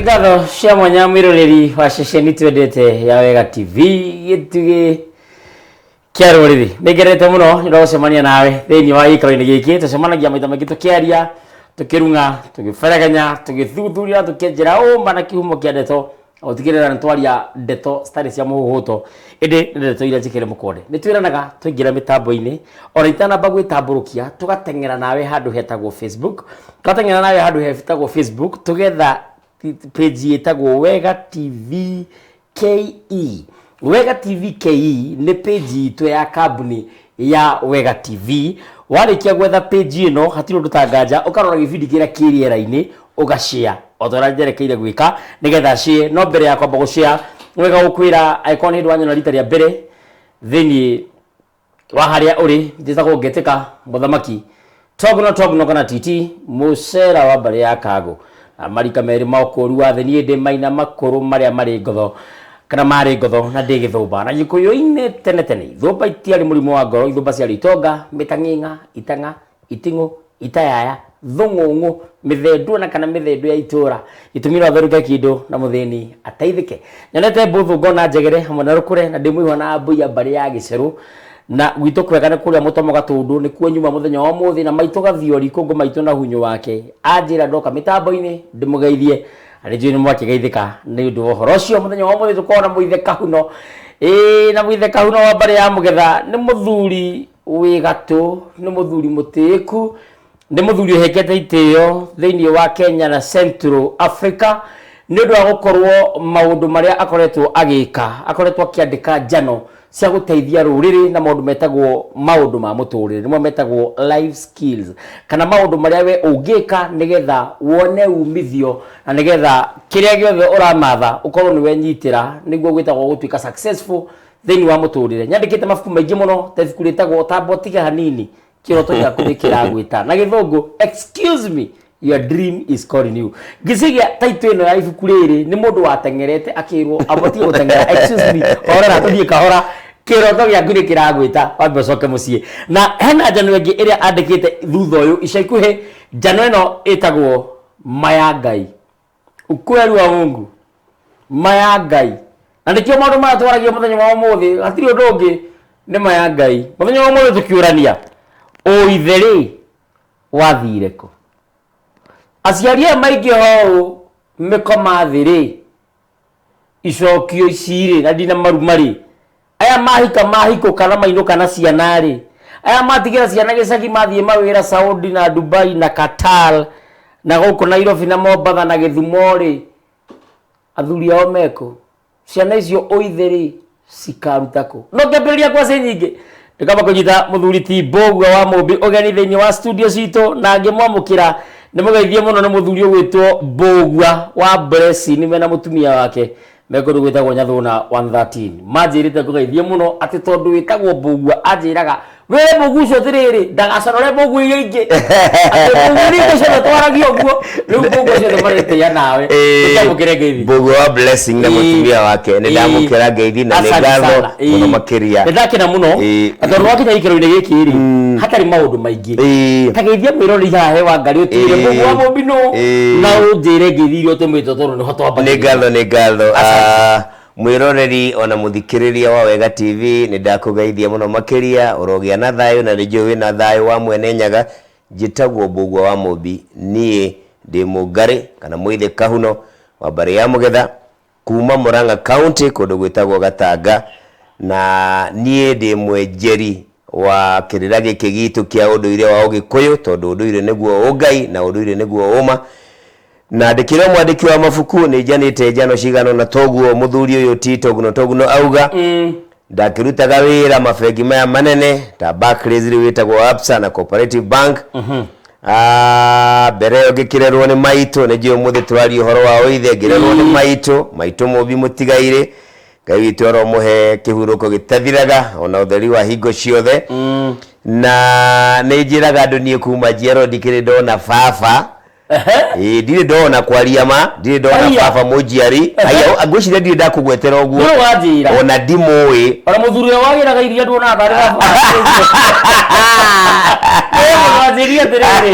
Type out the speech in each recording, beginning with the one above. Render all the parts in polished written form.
Nĩ ngatho cia mwanya mwĩroreri wa ceceni twendete ya Wega TV gĩtugĩ kĩa rũrĩrĩ. Nĩ ngenete mũno nĩ ũndũ wa gũcemania nawe thĩinĩ wa gĩikaro-inĩ gĩkĩ. Tũcemanagia maita maingĩ tũkĩaria, tũkĩrung'a, tũgĩberegenya, tũgĩthuthuria, tũkĩenjera ũma na kĩhumo kĩa ndeto gũtigĩrĩra nĩ twaria ndeto citarĩ cia mũhũhũto ĩndĩ nĩ ndeto iria njĩkĩre mũkonde. Nĩ twĩranaga twaingĩra mĩtambo-inĩ ona itanamba gwĩtambũrũkia tũgateng'era nawe handũ hetagwo Facebook, twateng'era nawe handũ hetagwo Facebook tũgetha page ĩtagwo Wega TV KE. Wega TV KE nĩ page itũ ya kambuni ya Wega TV. Warĩkia gwetha page ĩno hatirĩ ũndũ ta nganja ũkarora gĩbindi kĩrĩa kĩ rĩera-inĩ ũga share o ta ũrĩa njerekeire gwĩka nĩgetha share. No mbere ya kwamba gũ share nĩ wega gũkwĩra angĩkorwo nĩ hĩndĩ wanyona rita rĩa mbere thĩinĩ wa harĩa ũrĩ njĩtagwo Ngetĩka Mũthamaki Togno Togno kana Titi mũcera wa mbarĩ ya Kagũ na marika merĩ ma ũkũũri wa thĩ niĩ ndĩ maina makũrũ marĩa marĩ ngotho kana marĩ ngotho na ndĩ gĩthũmba na gĩkũyũ-inĩ tene tene ithũmba itiarĩ mũrimũ wa ngoro ithũmba ciarĩ itonga mĩtang'ing'a itang'a iting'ũ, itayaya, thũng'ũng'ũ, mĩthendũ ona kana mĩthendũ ya itũra. Gĩtũmi no atherũke kĩndũ na mũthĩni ateithĩke. Nyonete mbũthũ ngona njegere hamwe na rũkũre na ndĩ mũihwa na mbũi ya mbarĩ ya gĩcerũ. Na gwitũ kwega nĩ kũrĩa mũtomo gatũndũ nĩkuo nyuma mũthenya wa ũmũthĩ na maitũ gathiori kũngũ maitũ na hunyũ wake. Anjĩra ndoka mĩtambo-inĩ ndĩmũgeithie na nĩnjũĩ nĩmwakĩgeithĩka nĩ ũndũ wa ũhoro ũcio. Mũthenya wa ũmũthĩ tũkoragwo na mũithe kahuno. Ĩĩ na mũithe kahuno wa mbarĩ ya mũgetha nĩ mũthuri wĩ gatũ, nĩ mũthuri mũtĩĩku, nĩ mũthuri ũhekete itĩo thĩinĩ wa Kenya na Central Africa nĩ ũndũ wa gũkorwo maũndũ marĩa akoretwo agĩka, akoretwo akĩandĩka njano cia gũteithia rũrĩrĩ na maũndũ metagwo maũndũ ma mũtũrĩre, nĩmo metagwo life skills, kana maũndũ marĩa we ũngĩka nĩgetha wone umithio na nĩgetha kĩrĩa gĩothe ũramatha ũkorwo nĩ wenyitĩra, nĩguo gwĩtagwo gũtuĩka successful thĩinĩ wa mũtũrĩre. Nyandĩkĩte mabuku maingĩ mũno ta ibuku rĩtagwo Tamba Ũtige Hanini, Kĩroto Gĩaku Nĩ Kĩragwĩta, na gĩthũngũ Excuse Me, Your Dream Is Calling You. Ngĩciria title ĩno ya ibuku rĩrĩ nĩ mũndũ wateng'erete akĩrwo amba ũtige gũteng'era, excuse me, horera tũthiĩ kahora, kĩroto gĩaku nĩ kĩragwĩta, wambe ũcoke mũciĩ. Na hena njano ĩngĩ ĩrĩa andĩkĩte thutha ũyũ ica ikuhĩ, njano ĩno ĩtagwo Ma ya Ngai. Ukweli wa Mungu, ma ya Ngai. Na nĩkĩo maũndũ maya twaragia mũthenya wa ũmũthĩ, hatirĩ ũndũ ũngĩ, nĩ ma ya Ngai. Mũthenya wa ũmũthĩ tũkĩũrania, ũithe rĩ, wathire kũ? Aciari aya maingĩha ũũ mĩkoma thĩ rĩ, icokio ici rĩ, na ndina maruma rĩ, aya mahika mahikũka na mainũka na ciana rĩ, aya matigĩra ciana gĩcagi mathiĩ mawĩra Saudi na Dubai na Qatar na gũkũ Nairobi na Mombatha na Gĩthumo rĩ, athuri ao mekũ? Ciana icio ũithe rĩ, cikaruta kũ? No ngĩambĩrĩria ngwacĩ nyingĩ ndĩkamba kũnyita mũthuri ti Mbũgua wa Mũmbi ũgeni thĩinĩ wa studio citũ na ngĩmwamũkĩra nĩ mũgeithie mũno nĩ mũthuri ũgwĩtwo Mbũgua wa Blessing mena mũtumia wake me kũndũ gwĩtagwo Nyathũna 113. Manjĩrĩte ngũgeithie mũno atĩ tondũ wĩtagwo Mbũgua anjĩraga wĩre Mbũgua ũcio atĩrĩrĩ ndagaconore Mbũgua iria ingĩ atĩ Mbũgua iria ingĩ ciothe twaragia ũguo rĩu Mbũgua ciothe maretĩĩa nawe. Tũkwamũkĩre ngeithi. Mbũgua wa Blessing na mũtumia wake nĩ ndamũkĩra ngeithi na nĩ Asante ngatho sana. Ĩĩ. mũno makĩria. Nĩ ndakena mũno na tondũ wakinya gĩikaro-inĩ gĩkĩ rĩ hatarĩ maũndũ maingĩ ta geithia mwĩroreri haha he Wangari ũtwĩre Mbũgua wa Mũmbi nũ na ũnjĩre ngeithi iria ũtũmĩtwo tondũ nĩho Nĩ twambagĩrĩria. ngatho nĩ ngatho. Asante. Ah, Mwĩroreri ona mũthikĩrĩria wa Wega TV nĩ ndakũgeithia mũno makĩria ũrogĩa na thayũ na nĩ njũĩ wĩna thayũ wa Mwene Nyaga. Njĩtagwo Mbũgua wa Mũmbi niĩ ndĩ Mũngarĩ kana Mũithe Kahuno wa mbarĩ ya Mũgetha kuma Murang'a County kũndũ gwĩtagwo Gatanga na niĩ ndĩ mwenjeri wa kĩrĩra gĩkĩ gitũ kĩa ũndũire wa ũgĩkũyũ tondũ ũndũire nĩguo ũngai na ũndũire nĩguo ũma. Na ndĩkĩrĩ o mwandĩki wa mabuku, nĩ njanĩte njano cigana ũna toguo mũthuri ũyũ ti Togno Togno auga. Ndakĩrutaga wĩra mabengi maya manene ta Barclays rĩu ĩtagwo Absa na Cooperative Bank. Ah, mbere ĩyo ngĩkĩrerwo nĩ maitũ, nĩ njũĩ ũmũthĩ tũraria ũhoro wa ũithe, ngĩrerwo nĩ maitũ, maitũ Mũmbi Mũtigairĩ. Ngai witũ aromũhe kĩhurũko gĩtathiraga ona ũtheri wa hingo ciothe. Na nĩ njĩraga andũ niĩ kuma njiarwo ndikĩrĩ ndona baba. Ĩĩ, ndirĩ ndona kwaria ma, ndirĩ ndona Aya. baba mũnjiari. Aya, ngwĩciria ndirĩ ndakũgwetera ũguo. Nĩ wanjĩra. Ona ndimũĩ. Ona mũthuri ũrĩa wagĩraga iria nduonaga tarĩ baba. Wanjĩria atĩrĩrĩ,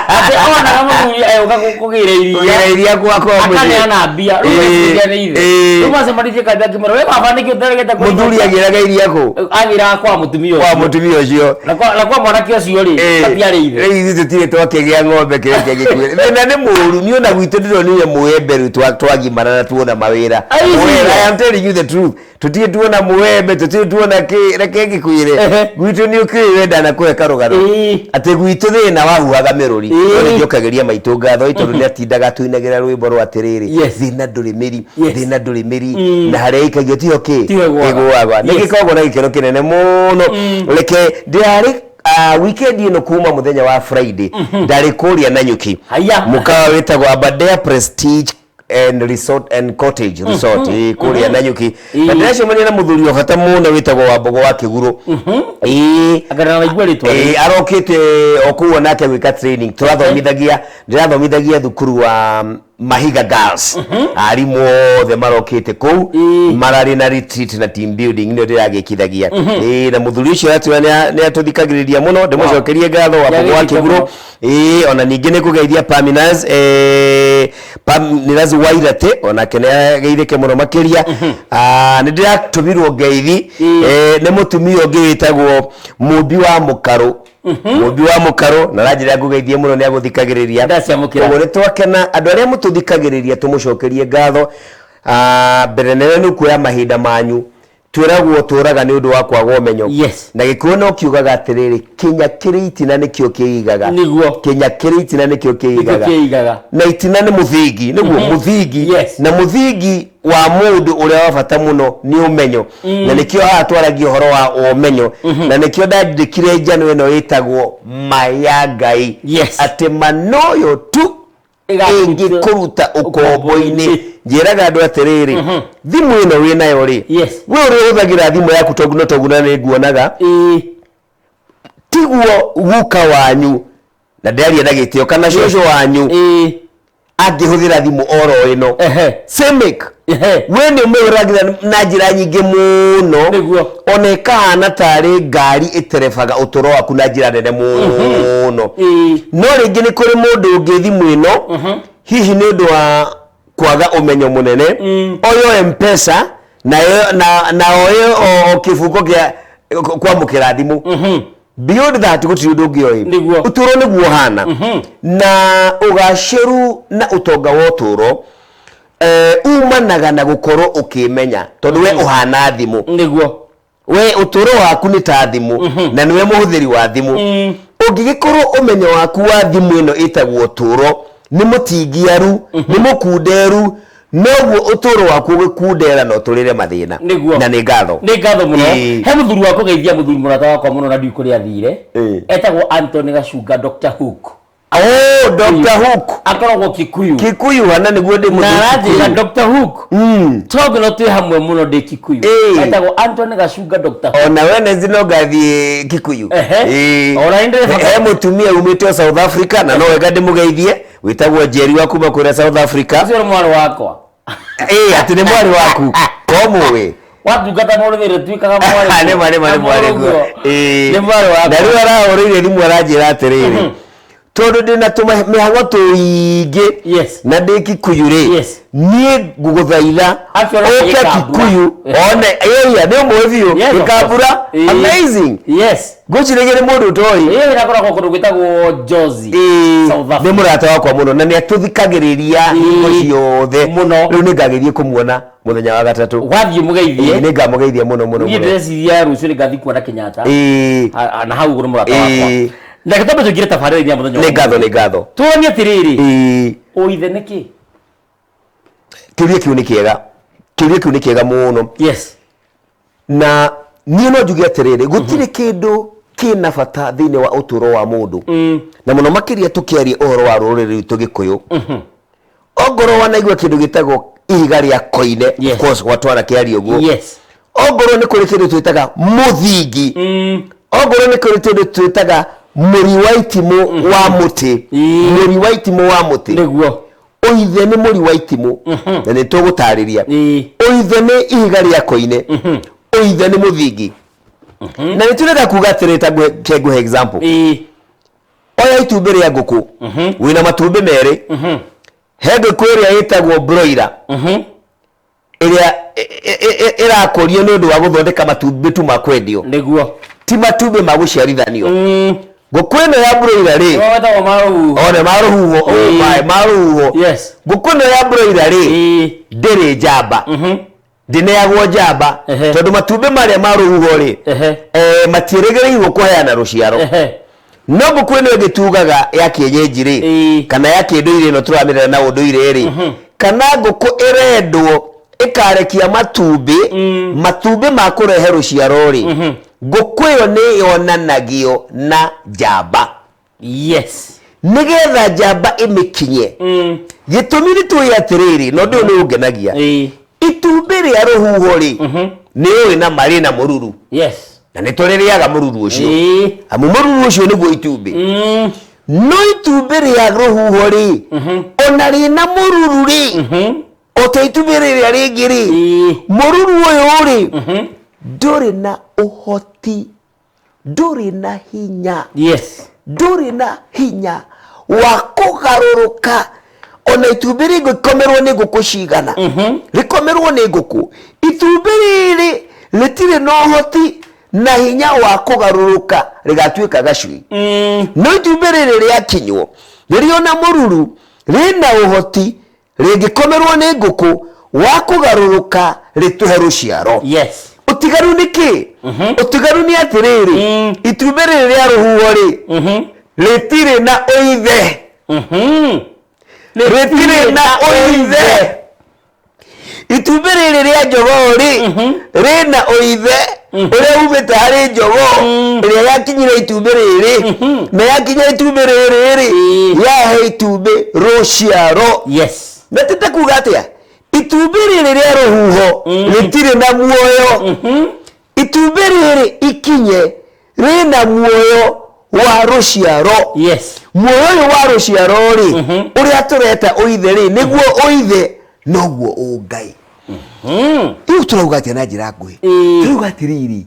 atĩ onaga mũthuri agĩũka kũgĩra iria. Kũgĩra iria gwakwa mũciĩ. Akaneana mbia. Rĩu Ĩĩ, eciria nĩ ithe. ĩĩ. Rĩu macemanĩtie kambĩ akĩmwĩra, we baba nĩkĩ ũtaregete kũnyua?" Mũthuri agĩraga iria kũ? Agĩraga kwa mũtumia Kwa ũcio. mũtumia ũcio. Na kwa mwanake ũcio rĩ, Ĩĩ. gatiarĩ ithe. Rĩu ithuĩ tũtirĩ twakĩgĩa ng'ombe kĩrĩa kĩngĩkuĩra. Thĩna nĩ mũũru, niĩ ona gwitũ ndĩronire mũembe rĩu twagimara na tuona mawĩra. Ai, Well, I am telling you the truth. Tũtirĩ tuona mũembe, tũtirĩ tuona kĩ, reke ngĩkwĩre. Gwitũ nĩ ũkĩũĩ we ndanakũhe karũgano. Atĩ gwitũ thĩna wahuhaga mĩrũri. No nĩ njokagĩria maitũ ngatho ĩ tondũ nĩ atindaga atũinagĩra rwĩmbo rwa atĩrĩrĩ, thĩna ndũrĩ mĩri, thĩna ndũrĩ mĩri, na harĩa ĩikagio tiho kĩ? Tiho ĩgũaga. Ĩgũaga. Nĩ gĩkoragwo na gĩkeno kĩnene mũno. Reke ndĩrarĩ weekend ĩno kuma mũthenya wa Friday ndarĩ kũrĩa Nanyuki. Haya. Mũkawa wĩtagwo Aberdare Prestige and Resort and Cottage Resort kũrĩa Nanyuki. Na ndĩracemania na mũthuri wa bata mũno wĩtagwo Wambogo wa Kĩgurũ. Anga ndanaigua rĩtwa rĩu. Arokĩte o kũu onake gwĩka training. Tũrathomithagia, ndĩrathomithagia thukuru wa Mahiga Girls. Arimũ othe marokĩte kũu mararĩ na retreat na team building nĩyo ndĩragĩkithagia. Na mũthuri ũcio aratwĩra nĩ atũthikagĩrĩria mũno, ndĩmũcokerie ngatho Wambogo wa Nĩagĩkĩte Kĩgurũ. mũno. Ona ningĩ nĩ kũgeithia Paminaz, Paminaz Wairate onake nĩ ageithĩke mũno makĩria. Nĩ ndĩratũmirwo ngeithi nĩ mũtumia ũngĩ wĩtagwo Mũmbi wa Mũkarũ. Mũmbi wa Mũkarũ na aranjĩra ngũgeithie mũno nĩ agũthikagĩrĩria. Ndaciamũkĩra. Koguo nĩ twakena andũ arĩa mũtũthikagĩrĩria tũmũcokerie ngatho. Mbere nene nĩ kuoya mahinda manyu. Twĩragwo tũraga nĩ ũndũ wa kwaga ũmenyo. Na Gĩkũyũ no kiugaga atĩrĩrĩ, kĩnya kĩrĩ itina nĩkĩo kĩigaga. Kĩnya kĩrĩ itina nĩkĩo kĩigaga. Nĩkĩo kĩigaga. Na itina nĩ mũthingi, nĩguo mũthingi. Na mũthingi wa mũndũ ũrĩa wa bata mũno nĩ ũmenyo. Na nĩkĩo haha twaragia ũhoro wa ũmenyo. Na nĩkĩo ndandĩkire njano ĩno ĩtagwo ma ya Ngai. Atĩ ma noyo tu ĩngĩkũruta ũkombo-inĩ. Njĩraga andũ atĩrĩrĩ, thimũ ĩno wĩ nayo rĩ, we ũrĩa ũhũthagĩra thimũ yaku toguno na toguno na nĩ nguonaga, tiguo guka wanyu, na ndĩraria na gĩtĩo, kana cũcũ wanyu angĩhũthĩra thimũ oro ĩno. Simic, we nĩ ũmĩhũthagĩra na njĩra nyingĩ mũno. Ona ĩkahana tarĩ ngari ĩterebaga ũtũro waku na njĩra nene mũno. No rĩngĩ nĩ kũrĩ mũndũ ũngĩ thimũ ĩno, hihi nĩ ũndũ wa kwaga ũmenyo mũnene, oyo M-Pesa na oye o kĩbungo kĩa kwamũkĩra thimũ. Beyond that gũtirĩ ũndũ ũngĩ oĩ. Ũtũro nĩguo ũhana. Na ũgacĩru na ũtonga wa ũtũro umanaga na gũkorwo ũkĩmenya, tondũ we ũhana thimũ. We ũtũro waku nĩ ta thimũ, na nĩwe mũhũthĩri wa thimũ. Ũngĩgĩkorwo ũmenyo waku wa thimũ ĩno ĩtagwo ũtũro nĩ mũtingiaru, nĩ mũkunderu, noguo ũtũro waku ũgĩkundera na ũtũrĩre mathĩna. Na nĩ ngatho. Nĩ ngatho mũno. He mũthuri wa kũgeithia, mũthuri mũrata wakwa mũno na ndiũĩ kũrĩa athire. Etagwo Anthony Gacunga, Dr. Hook. Oh, Dr. Hook. Akoragwo Kikuyu. Kikuyu hana nĩguo ndĩ Na aranjĩra Kikuyu. Dr. Hook. Tondũ no twĩ hamwe mũno ndĩ Kikuyu. Etagwo Anthony Gacunga Dr. Hook. Ona we nezi no ngathiĩ Kikuyu. Ona nĩ ndĩrĩ He mũtumia umĩte South Africa na no wega ndĩmũgeithie, wĩtagwo Njeri wa kuma kũrĩa South Africa. Ũcio nĩ mwarĩ wakwa. Atĩ nĩ mwarĩ waku. Komũĩ. Watungata mũndũ thĩinĩ tuĩkaga mwarĩ. Nĩ ma, nĩ ma, nĩ mwarĩ guo. Nĩ mwarĩ wakwa. Na rĩu arahũrĩire thimũ aranjĩra atĩrĩrĩ, tondũ ndĩna tũmĩhang'o tũingĩ na ndĩ Kikuyu rĩ, niĩ ngũgũthaitha Actually, ũke Gĩkambura. Kikuyu one. Ĩya, nĩ ũmũĩ biũ. Yes, of course. Gĩkambura, amazing. Ngwĩciragia nĩ mũndũ ũtoĩ. Ĩĩ, akoragwo kũndũ gwĩtagwo Jozi, South Africa. Nĩ mũrata wakwa mũno na nĩ atũthikagĩrĩria hingo ciothe Mũno. Rĩu nĩ ngagĩthiĩ kũmuona mũthenya wa gatatũ. Wathiĩ mũgeithie. Nĩ ngamũgeithia mũno mũno Niĩ mũno. ndĩreciria rũciũ nĩ ngathiĩ kuona Kenyatta. Na hau ũguo nĩ mũrata wakwa. Reke twambe tũingĩre tabarĩra-inĩ ya mũthenya wa Nĩ ngatho, ũmũthĩ. nĩ ngatho. Tuonie atĩrĩrĩ, ũithe nĩ kĩ? Kĩũria kĩu nĩ kĩega. Kĩũria kĩu nĩ kĩega mũno. Na niĩ no njuge atĩrĩrĩ, gũtirĩ kĩndũ kĩna bata thĩinĩ wa ũtũro wa mũndũ. Na mũno makĩria tũkĩaria ũhoro wa rũrĩrĩ rwitũ Gĩkũyũ. Ongorwo wanaigua kĩndũ gĩtagwo ihiga rĩa koine, of course gwatwara kĩaria ũguo. Ongorwo nĩ kũrĩ kĩndũ twĩtaga mũthingi. Ongorwo nĩ kũrĩ kĩndũ twĩtaga Mũri wa itimũ wa mũtĩ. Mũri wa itimũ wa mũtĩ. Nĩguo. Ũithe nĩ mũri wa itimũ, na nĩ tũgũtarĩria. Ũithe nĩ ihiga rĩa koine. Ũithe nĩ mũthingi. Na nĩ tũrenda kuga atĩrĩ, ta ke ngũhe example. Oya itumbĩ rĩa ngũkũ, wĩna matumbĩ merĩ. He ngũkũ ĩrĩa ĩtagwo broiler, ĩrĩa ĩrakũrio nĩ ũndũ wa gũthondeka matumbĩ tu ma kwendio. Nĩguo. Ti matumbĩ ma gũciarithanio. Ngũkũ ĩno ya broiler rĩ, Wetagwo marũhuho. One ma rũhuho, oh, ma rũhuho. Ngũkũ ĩno ya broiler rĩ, ndĩrĩ njamba, ndĩneagwo njamba, tondũ matumbĩ marĩa ma rũhuho rĩ, matiĩrĩgĩrĩirwo kũheana rũciaro. No ngũkũ ĩno ĩngĩ tugaga ya kĩenyenji rĩ, kana ya kĩndũire, ĩno tũramĩrera na ũndũire rĩ, kana ngũkũ ĩrendwo ĩkarekia matumbĩ, matumbĩ ma kũrehe rũciaro rĩ, ngũkũ ĩyo nĩ yonanagio na njamba, nĩgetha njamba ĩmĩkinye. Gĩtũmi nĩ tũĩ atĩrĩrĩ, na ũndũ ũyũ nĩ ũngenagia, itumbĩ rĩa rũhuho rĩ, nĩ ũĩ na marĩ na mũruru, na nĩ tũrĩrĩaga mũruru ũcio, amu mũruru ũcio nĩguo itumbĩ. No itumbĩ rĩa rũhuho rĩ, ona rĩna mũruru rĩ, o ta itumbĩ rĩrĩa rĩngĩ rĩ, mũruru ũyũ rĩ, ndũrĩ na ũhoti, ndũrĩ na hinya, ndũrĩ na hinya wa kũgarũrũka. Ona itumbĩ rĩngĩkomerwo nĩ ngũkũ cigana, rĩkomerwo nĩ ngũkũ, itumbĩ rĩrĩ rĩtirĩ na ũhoti na hinya wa kũgarũrũka rĩgatuĩka gacui. No itumbĩ rĩrĩ rĩakinywo rĩrĩ ona mũruru, rĩna ũhoti rĩngĩkomerwo nĩ ngũkũ wa kũgarũrũka rĩtũhe rũciaro. Ũtiganu nĩ kĩ? Ũtiganu nĩ atĩrĩrĩ, itumbĩ rĩrĩ rĩa rũhuho rĩ, rĩtirĩ na ũithe. Rĩtirĩ na ũithe. Itumbĩ rĩrĩ rĩa njogoo rĩ, rĩna ũithe ũrĩa umĩte harĩ njogoo ĩrĩa yakinyire itumbĩ rĩrĩ, na yakinya itumbĩ rĩrĩ rĩ, yahe itumbĩ rũciaro. Na tĩte kuga atĩa, itumbĩ rĩrĩ rĩa rũhuho rĩtirĩ na muoyo. Itumbĩ rĩrĩ ikinye rĩna muoyo wa rũciaro. Muoyo ũyũ wa rũciaro rĩ, ũrĩa tũreta ũithe rĩ, nĩguo ũithe, noguo ũngai. Rĩu tũrauga atĩa na njĩra nguhĩ? Tũrauga atĩrĩrĩ,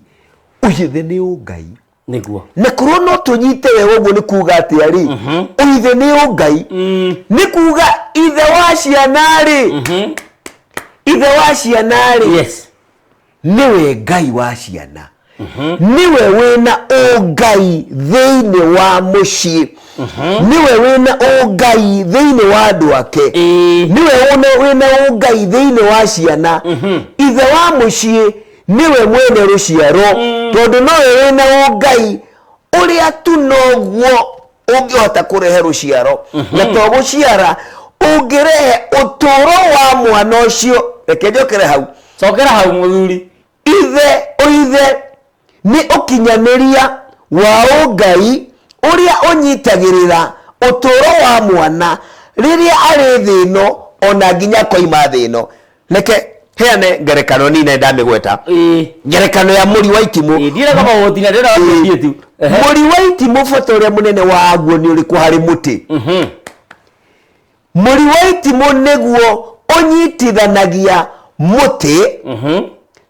ũithe nĩ ũngai. Nĩguo. Na korwo no tũnyite wega ũguo, nĩ kuga atĩa rĩ, ũithe nĩ ũngai, nĩ kuga ithe wa ciana rĩ, ithe wa ciana rĩ, nĩwe Ngai wa ciana, nĩwe wĩna ũngai thĩinĩ wa mũciĩ, nĩwe wĩna ũngai thĩinĩ wa andũ ake, nĩwe wĩna ũngai thĩinĩ wa ciana. Ithe wa mũciĩ nĩwe mwene rũciaro, tondũ nowe wĩna ũngai ũrĩa tu noguo ũngĩhota kũrehe rũciaro, na to gũciara, ũngĩrehe ũtũũro wa mwana ũcio. Reke njokere hau. Cokera hau, mũthuri. Ithe, ũithe nĩ ũkinyanĩria wa ũngai ũrĩa ũnyitagĩrĩra ũtũũro wa mwana rĩrĩa arĩ thĩ ĩno, ona nginya akoima thĩ ĩno. Reke heane ngerekano nini, ndamĩgweta, ngerekano ya mũri wa itimũ. Ndirega maũtina, ndĩrenda gũthiĩ tu. Mũri wa itimũ, bata ũrĩa mũnene waguo nĩ ũrĩkũ harĩ mũtĩ? Mũri wa itimũ nĩguo ũnyitithanagia mũtĩ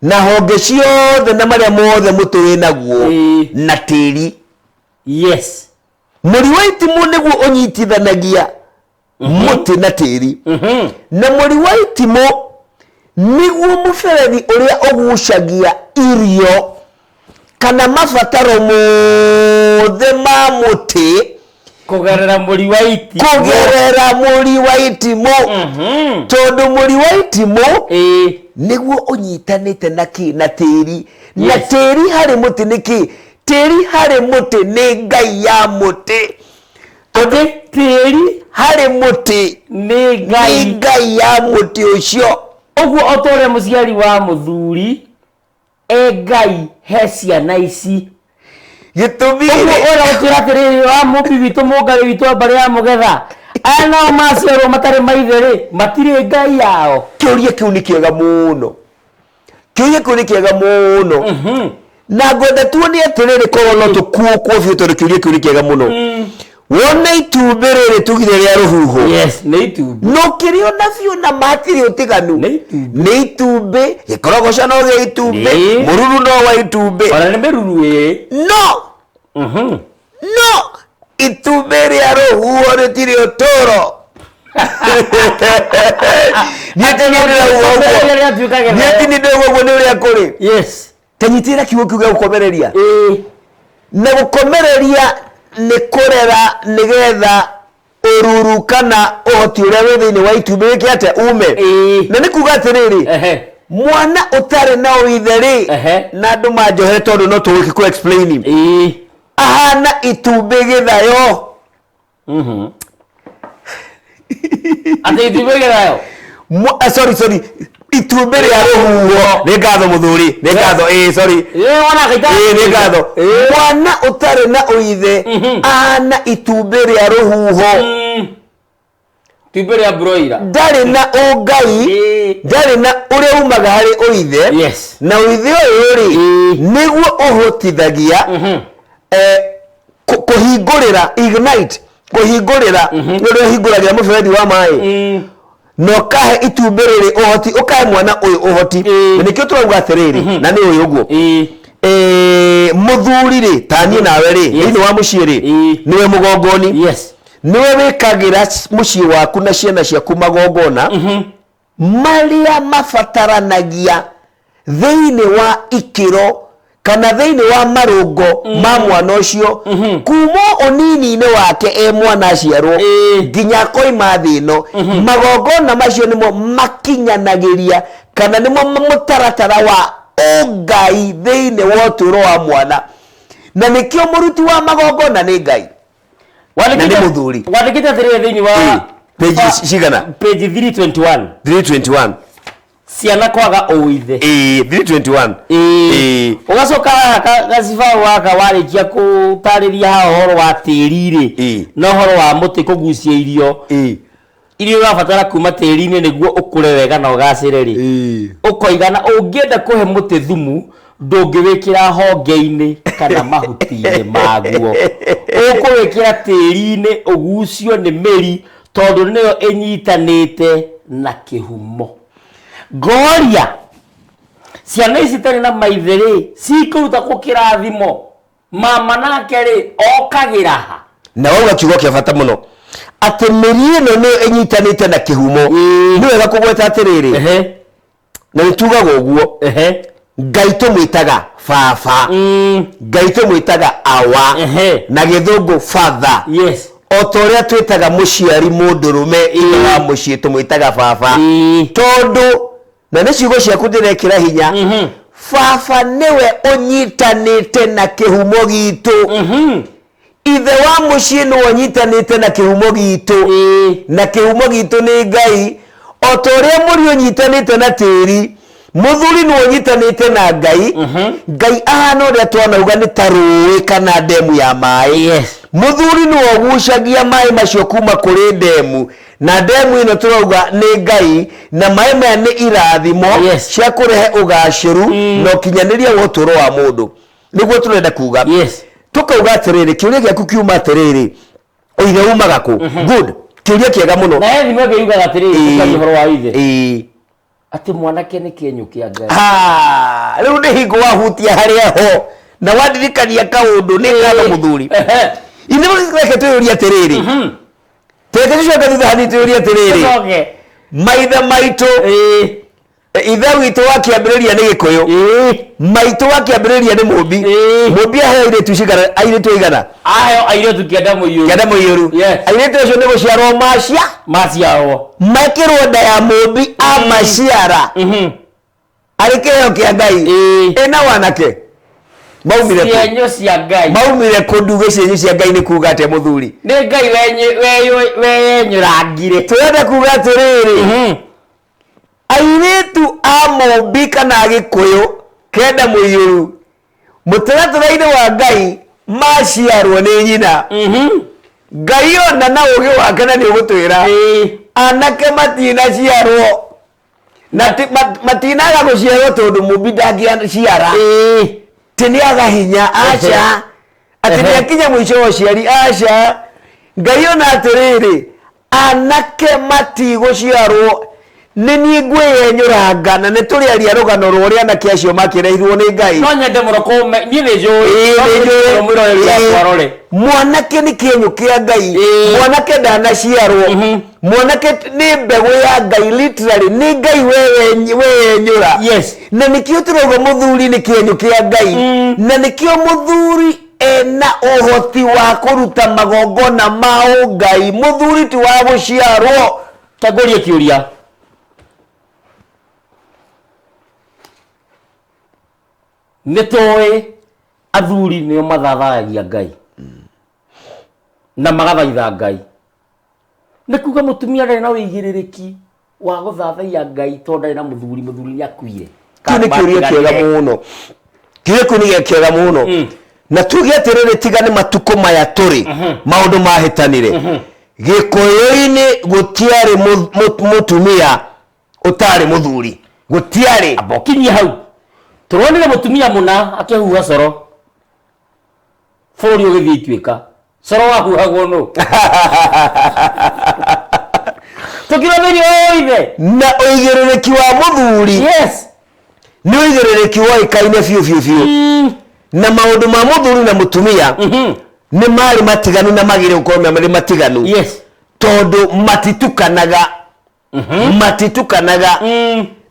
na honge ciothe na marĩa mothe mũtĩ wĩ naguo na tĩri. Mũri wa itimũ nĩguo ũnyitithanagia mũtĩ na tĩri, na mũri wa itimũ nĩguo mũberethi ũrĩa ũgucagia irio kana mabataro mothe ma mũtĩ kũgerera mũri wa itimũ. Kũgerera mũri wa itimũ, tondũ mũri wa itimũ nĩguo ũnyitanĩte na kĩ? Na tĩri. Na tĩri harĩ mũtĩ nĩ kĩ? Tĩri harĩ mũtĩ nĩ Ngai ya mũtĩ. Atĩ tĩri harĩ mũtĩ nĩ Ngai. Nĩ Ngai ya mũtĩ ũcio. Ũguo o ta ũrĩa mũciari wa mũthuri e Ngai he ciana ici. Gĩtũmi ũguo ũrĩa gũtwĩra atĩrĩrĩ, wa mũmbi witũ, mũngarĩ witũ wa mbarĩ ya mũgetha, aya nao maciarwo matarĩ maithe rĩ, matirĩ Ngai yao? Kĩũria kĩu nĩ kĩega mũno, kĩũria kĩu nĩ kĩega mũno. Na ngwenda tuone atĩrĩrĩ, korwo no tũkuũkwo biũ, tondũ kĩũria kĩu nĩ kĩega mũno. Wone itumbĩ rĩrĩ tugire rĩa rũhuho. Yes, nĩ itumbĩ. No kĩrĩona biũ na matirĩ ũtiganu. Nĩ itumbĩ. Nĩ itumbĩ, gĩkorogoca no gĩa itumbĩ, mũruru no wa itumbĩ. Ona nĩ mĩruru ĩĩ. No no itumbĩ rĩa rũhuho rĩtirĩ ũtũro. Niĩ ti niĩ ndĩrauga ũguo. Rĩrĩa rĩatuĩka Niĩ gĩthayo. ti niĩ ndĩrauga ũguo, nĩ ũrĩa kũrĩ. Tanyitĩrĩra kiugo kĩu gĩa gũkomereria. Na gũkomereria nĩ kũrera nĩgetha ũruru kana ũhoti ũrĩa wĩ thĩinĩ wa itumbĩ wĩke atĩa? Ume. Na nĩ kuga atĩrĩrĩ, mwana ũtarĩ na ũithe rĩ, na andũ manjohere tondũ no tũgĩke kũ explain, ahana itumbĩ gĩthayo. Atĩ itumbĩ gĩthayo. Sorry, sorry, itumbĩ rĩa rũhuho. Nĩ ngatho mũthuri, nĩ ngatho. Ĩĩ, sorry. Ĩĩ, wona kaita. Ĩĩ, nĩ ngatho. Mwana ũtarĩ na ũithe ahana itumbĩ rĩa rũhuho. Itumbĩ rĩa broiler. Ndarĩ na ũngai, ndarĩ na ũrĩa umaga harĩ ũithe. Na ũithe ũyũ rĩ, nĩguo ũhotithagia kũhingũrĩra, ignite, kũhingũrĩra, nĩ ũrĩa ũhingũragĩra mũberethi wa maĩ na ũkahe itumbĩ rĩrĩ ũhoti, ũkahe mwana ũyũ ũhoti. Na nĩkĩo tũrauga atĩrĩrĩ, na nĩ ũyũ ũguo, mũthuri rĩ, ta niĩ nawe rĩ, thĩinĩ wa mũciĩ rĩ, nĩwe mũgongoni, nĩwe wĩkagĩra mũciĩ waku na ciana ciaku magongona marĩa mabataranagia thĩinĩ wa ikĩro kana thĩinĩ wa marũngo ma mwana ũcio kuma ũnini-inĩ wake e mwana aciarwo nginya akoima thĩ ĩno. Magongona macio nĩmo makinyanagĩria kana nĩmo mũtaratara wa ũngai thĩinĩ wa ũtũũro wa mwana, na nĩkĩo mũruti wa magongona nĩ Ngai na nĩ mũthuri. Wandĩkĩte atĩrĩrĩ thĩinĩ wa Page cigana? Page 321. 321. Ciana kwaga ũithe. Ĩĩ, 321. Ĩĩ. Ũgacoka haha gacibaũ gaka warĩkia kũtarĩria haha ũhoro wa tĩri rĩ, na ũhoro wa mũtĩ kũgucia irio iria ũrabatara kuma tĩri-inĩ nĩguo ũkũre wega na ũgacĩre rĩ, ũkoiga na ũngĩenda kũhe mũtĩ thumu ndũngĩwĩkĩra honge-inĩ kana mahuti-inĩ maguo, ũkũwĩkĩra tĩri-inĩ ũgucio nĩ mĩri tondũ nĩyo ĩnyitanĩte na kĩhumo. Ngoria ciana ici itarĩ na maithe rĩ, cikũruta kũ kĩrathimo? Mama nake rĩ, okagĩra ha? Na wauga kiugo kĩa bata mũno atĩ mĩri ĩno nĩyo ĩnyitanĩte na kĩhumo. Nĩ wega kũgweta atĩrĩrĩ, na nĩ tugaga ũguo, Ngai tũmwĩtaga baba, Ngai tũmwĩtaga awa, na gĩthũngũ father. O ta ũrĩa twĩtaga mũciari mũndũrũme ithe wa mũciĩ tũmwĩtaga baba, tondũ na nĩ ciugo ciaku ndĩrekĩra hinya, baba nĩwe ũnyitanĩte na kĩhumo gitũ. Ithe wa mũciĩ nĩwe ũnyitanĩte na kĩhumo gitũ, na kĩhumo gitũ nĩ Ngai. O ta ũrĩa mũri ũnyitanĩte na tĩri, mũthuri nĩwe ũnyitanĩte na Ngai. Ngai ahana ũrĩa twanauga nĩ ta rũĩ kana ndemu ya maĩ. Mũthuri nĩwe ũgucagia maĩ macio kuma kũrĩ ndemu, na ndemu ĩno tũrauga nĩ Ngai, na maĩ maya nĩ irathimo cia kũrehe ũgacĩru na ũkinyanĩria wa ũtũũro wa mũndũ. Nĩguo tũrenda kuga. Tũkauga atĩrĩrĩ, kĩũria gĩaku kiuma atĩrĩrĩ, ũithe umaga kũ? Good, kĩũria kĩega mũno. Na he thimũ ĩngĩ yugaga atĩrĩrĩ, tũkaria ũhoro wa ithe, atĩ mwanake nĩ kĩenyũ kĩa Ngai. Ha, rĩu nĩ hingo wahutia harĩa ho na wandirikania kaũndũ. Nĩ ngatho mũthuri. Ithe, reke twĩyũrie atĩrĩrĩ, reke tũcoke thutha hanini twĩyũrie atĩrĩrĩ, Tũcoke. Maithe maitũ, ithe witũ wa kĩambĩrĩria nĩ Gĩkũyũ, maitũ wa kĩambĩrĩria nĩ Mũmbi. Mũmbi aheo airĩtu cigana? Airĩtu aigana? Aheo airĩtu 9 mũiyũru. 9 mũiyũru. Airĩtu acio nĩ gũciarwo macia Maciarwo. Mekĩrwo nda ya Mũmbi amaciara arĩ kĩheo kĩa Ngai. Ĩna wanake maumire kũ? Cienyũ cia Ngai. Maumire kũ? Nduge cienyũ cia Ngai nĩ kuga atĩa, mũthuri? Nĩ Ngai weyenyũrangire. Tũrenda kuga atĩrĩrĩ, airĩtu a Mũmbi kana Gĩkũyũ 9 mũiyũru mũtaratara-inĩ wa Ngai maciarwo nĩ nyina Ngai ona na ũgĩ wake na nĩ ũgũtwĩra anake matinaciarwo na matinaga gũciarwo tondũ Mũmbi ndangĩaciara. Ti nĩ aga hinya, aca. Atĩ nĩ akinya mũico wa ũciari, aca. Ngai ona atĩrĩrĩ, anake matigũciarwo, nĩ niĩ ngwĩyenyũranga, na nĩ tũrĩaria rũgano rwa ũrĩa anake acio makĩrehirwo nĩ Ngai. No nyende mũno kũme niĩ nĩ njũĩ. Ĩĩ, No nĩ njũĩ. nyende mwĩroreri Ĩĩ. wakwa arore. Mwanake nĩ kĩenyũ kĩa Ngai. Mwanake ndanaciarwo. Mwanake nĩ mbegũ ya Ngai, literally nĩ Ngai weyenyũra. Na nĩkĩo tũrauga mũthuri nĩ kĩenyũ kĩa Ngai. Na nĩkĩo mũthuri ena ũhoti wa kũruta magongona ma ũngai. Mũthuri ti wa gũciarwo. Ta ngũrie kĩũria. Nĩ tũĩ athuri nĩo mathathayagia Ngai na magathaitha Ngai. Nĩ kuga mũtumia ndarĩ na ũigĩrĩrĩki wa gũthathaiya Ngai tondũ ndarĩ na mũthuri, mũthuri nĩ akuire. Kĩu nĩ kĩũria kĩega mũno. Kĩũria kĩu nĩ kĩega mũno. Na tuge atĩrĩrĩ, tiga nĩ matukũ maya tũrĩ maũndũ mahĩtanire. Gĩkũyũ-inĩ gũtiarĩ mũtumia ũtarĩ mũthuri. Gũtiarĩ. Amba ũkinyie hau. Tũronire mũtumia mũna akĩhuha coro. Bũrũri ũgĩthiĩ ituĩka. Coro wahuhagwo nũ? Tũkirwo thĩinĩ wa ithe. Na ũigĩrĩrĩki wa mũthuri. Nĩ ũigĩrĩrĩki woĩkaine biũ biũ biũ. Na maũndũ ma mũthuri na mũtumia nĩ marĩ matiganu na magĩrĩire gũkorwo marĩ matiganu. Tondũ matitukanaga. Matitukanaga.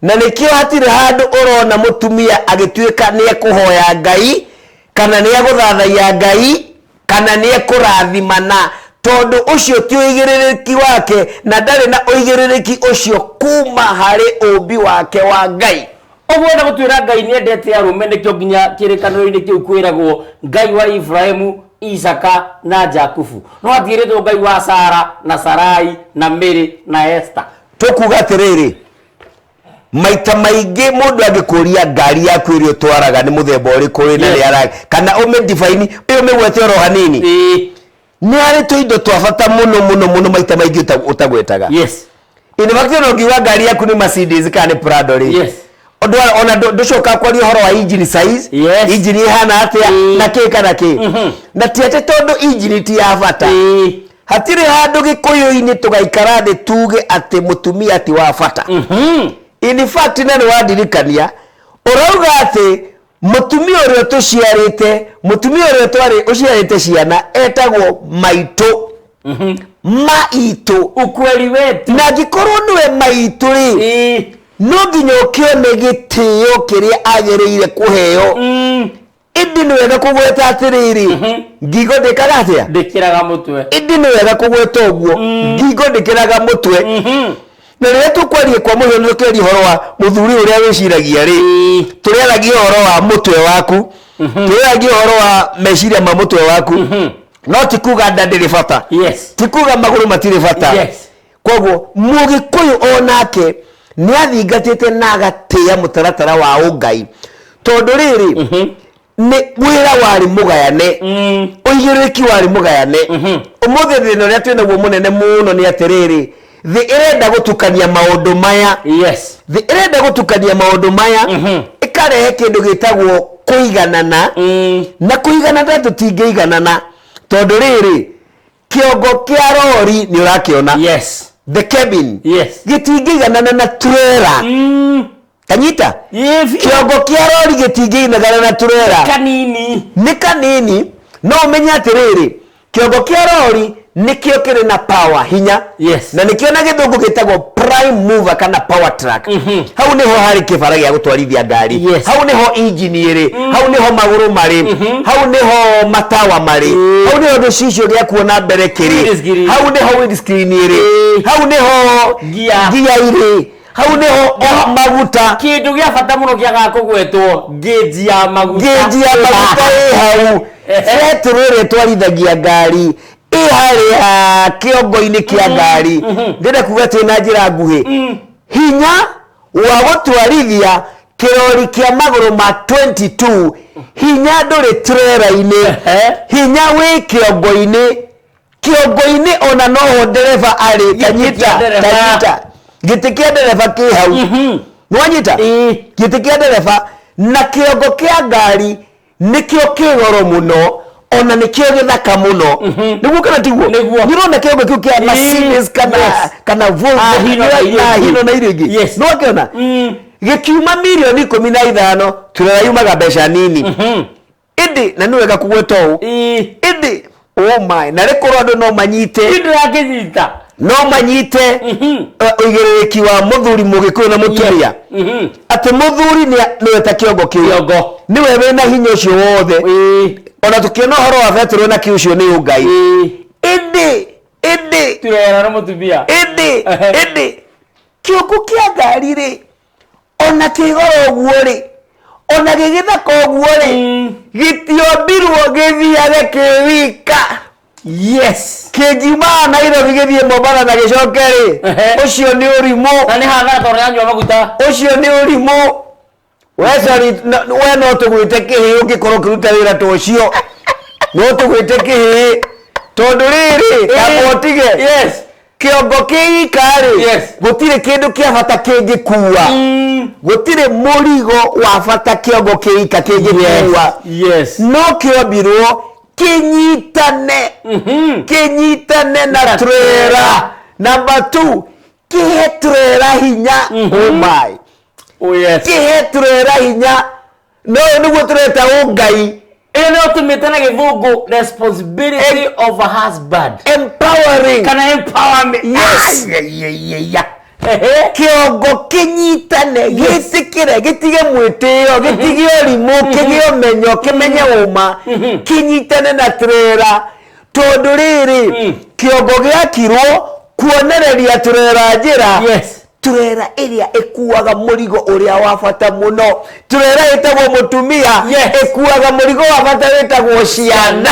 Na nĩkĩo hatirĩ handũ ũrona mũtumia agĩtuĩka nĩ ekũhoya Ngai, kana nĩ egũthathaiya Ngai, kana nĩ ekũrathimana, tondũ ũcio ti ũigĩrĩrĩki wake, na ndarĩ na ũigĩrĩrĩki ũcio kuma harĩ ũmbi wake wa Ngai. Ũguo wenda gũtwĩra Ngai nĩ endete arũme, nĩkĩo nginya kĩrĩkanĩro-inĩ kĩu kwĩragwo Ngai wa Ibrahimu, Isaka na Jakubu. No hatiĩrĩtwo Ngai wa Sara na Sarai na Mary na Esther. Tũkuga atĩrĩrĩ, maita maingĩ mũndũ angĩkũria ngari yaku ĩrĩa ũtwaraga nĩ mũthemba ũrĩkũ wĩna rĩara, kana ũmĩ-define, ĩyo mĩgwete oro hanini. Nĩ harĩ tũindo twa bata mũno mũno mũno maita maingĩ ũtagwetaga. In fact, ona ũngiuga ngari yaku nĩ Mercedes kana nĩ Prado rĩ, Ũndũ wa, ona ndũcokaga kwaria ũhoro wa engine size, engine ĩhana atĩa, na kĩ kana kĩ. Na ti atĩ tondũ engine ti ya bata. Hatirĩ handũ Gĩkũyũ-inĩ tũgaikara thĩ tuge atĩ mũtumia ti wa bata. In fact, na nĩ wandirikania, ũrauga atĩ mũtumia ũrĩa tũciarĩte, mũtumia ũrĩa twarĩ ũciarĩte ciana etagwo maitũ. Maitũ. Ukweli wetu. Na angĩkorwo nĩwe maitũ rĩ, no nginya ũkĩone gĩtĩo kĩrĩa agĩrĩire kũheo. Ĩndĩ nĩ wega kũgweta atĩrĩrĩ, ngingo ndĩkaga atĩa? Ndĩkĩraga mũtwe. Ĩndĩ nĩ wega kũgweta ũguo, ngingo ndĩkĩraga mũtwe. Na rĩrĩa tũkwaria kwa mũhiano tũkĩaria ũhoro wa mũthuri ũrĩa wĩciragia rĩ, tũrĩaragia ũhoro wa mũtwe waku, tũrĩaragia ũhoro wa meciria ma mũtwe waku, no ti kuga nda ndĩrĩ bata, ti kuga magũrũ matirĩ bata. Koguo Mũgĩkũyũ onake nĩ athingatĩte na agatĩĩa mũtaratara wa ũngai, tondũ rĩrĩ, nĩ wĩra warĩ mũgayane, ũigĩrĩrĩki warĩ mũgayane. Ũmũthĩ thĩna ũrĩa twĩnaguo mũnene mũno nĩ atĩrĩrĩ, thĩ ĩrenda gũtukania maũndũ maya. Thĩ ĩrenda gũtukania maũndũ maya, ĩkarehe kĩndũ gĩtagwo kũiganana. Na kũiganana tũtingĩiganana, tondũ rĩrĩ, kĩongo kĩa rori nĩ ũrakĩona. The cabin. Gĩtingĩiganana na trailer. Kanyita? Kĩongo kĩa rori gĩtingĩiganana na trailer. Kanini. Nĩ kanini, no ũmenye atĩrĩrĩ, kĩongo kĩa rori nĩkĩo kĩrĩ na power, hinya. Na nĩkĩo na gĩthũngũ gĩtagwo prime mover kana power track. Hau nĩho harĩ kĩbara gĩa gũtwarithia ngari. Hau nĩho engine ĩrĩ, hau nĩho magũrũ marĩ, hau nĩho matawa marĩ, hau nĩho gĩcicio gĩa kuona mbere kĩrĩ, Windscreen. hau nĩho windscreen ĩrĩ, hau nĩho Gear. gear irĩ, hau nĩho o maguta. Kĩndũ gĩa bata mũno kĩagaga kũgwetwo, ngĩnji ya maguta. Ngĩnji ya maguta ĩ hau. Betũrũ ĩrĩa ĩtwarithagia ngari ĩ harĩa kĩongo-inĩ kĩa ngari. Ndĩrenda kuga atĩ na njĩra nguhĩ, hinya wa gũtwarithia kĩrori kĩa magũrũ ma 22, hinya ndũrĩ trailer-inĩ, hinya wĩ kĩongo-inĩ. Kĩongo-inĩ ona noho ndereba arĩ, Gĩtĩ kĩa kanyita, ndereba. kanyita. Gĩtĩ kĩa ndereba kĩ hau. Nĩwanyita? Gĩtĩ kĩa ndereba na kĩongo kĩa ngari Nĩkĩo kĩ goro mũno, ona nĩkĩo gĩthaka mũno. Nĩguo kana tiguo? Nĩguo. Nĩũrona kĩongo kĩu kĩa Mercedes kana kana Volvo Ah, Hino na iria na ingĩ. Hino na iria ingĩ. Nĩwakĩona? Gĩkiuma mirioni 15, turera yumaga mbeca nini. Ĩndĩ na nĩ wega kũgweta ũũ. Ĩndĩ oh my, na rĩkorwo andũ no manyite. Ndĩrakĩnyita. No manyite ũigĩrĩrĩki wa mũthuri mũgĩkũyũ na mũtumia. Atĩ mũthuri nĩwe ta kĩongo kĩu. Kĩongo. Nĩwe wĩna hinya ũcio wothe. Ona tũkĩona ũhoro wa Petero na kĩu ũcio nĩ ũngai. Ĩndĩ ĩndĩ Turera na mũtumia. Ĩndĩ ĩndĩ kĩongo kĩa ngari rĩ, ona kĩgoro ũguo rĩ, ona gĩgĩthaka ũguo rĩ, gĩtiombirwo gĩthiage kĩwika. Kĩngiuma Nairobi gĩthiĩ Mombatha na gĩcoke rĩ, ũcio nĩ ũrimũ. Na nĩ hathara tondũ yanyua maguta. Ũcio nĩ ũrimũ. We sorry, we no tũgwĩte kĩhĩ ũngĩkorwo ũkĩruta wĩra ta ũcio. No tũgwĩte kĩhĩ. Tondũ rĩrĩ, kamba ũtige. Kĩongo kĩika rĩ, gũtirĩ kĩndũ kĩa bata kĩngĩkua. Gũtirĩ mũrigo wa bata kĩongo kĩika kĩngĩkua. No kĩombirwo kĩnyitane. Kĩnyitane na trailer. Number 2, kĩhe trailer hinya. Oh my. Oh yes. Kĩhe trailer hinya. No ũyũ nĩguo tũreta ũngai. Ĩyo nĩyo tũmĩte na gĩthũngũ responsibility of a husband. Empowering. Kana empowerment. Yes. Ai, ai, ai, ai, ai. Ehe. Kĩongo kĩnyitane, gĩtĩkĩre, gĩtige mwĩtĩo, gĩtige ũrimũ, kĩgĩe ũmenyo, kĩmenye ũma, kĩnyitane na trailer. Tondũ rĩrĩ, kĩongo gĩakirwo kuonereria trailer njĩra. Trailer ĩrĩa ĩkuaga mũrigo ũrĩa wa bata mũno. Trailer ĩtagwo mũtumia, ĩkuaga mũrigo wa bata wĩtagwo ciana.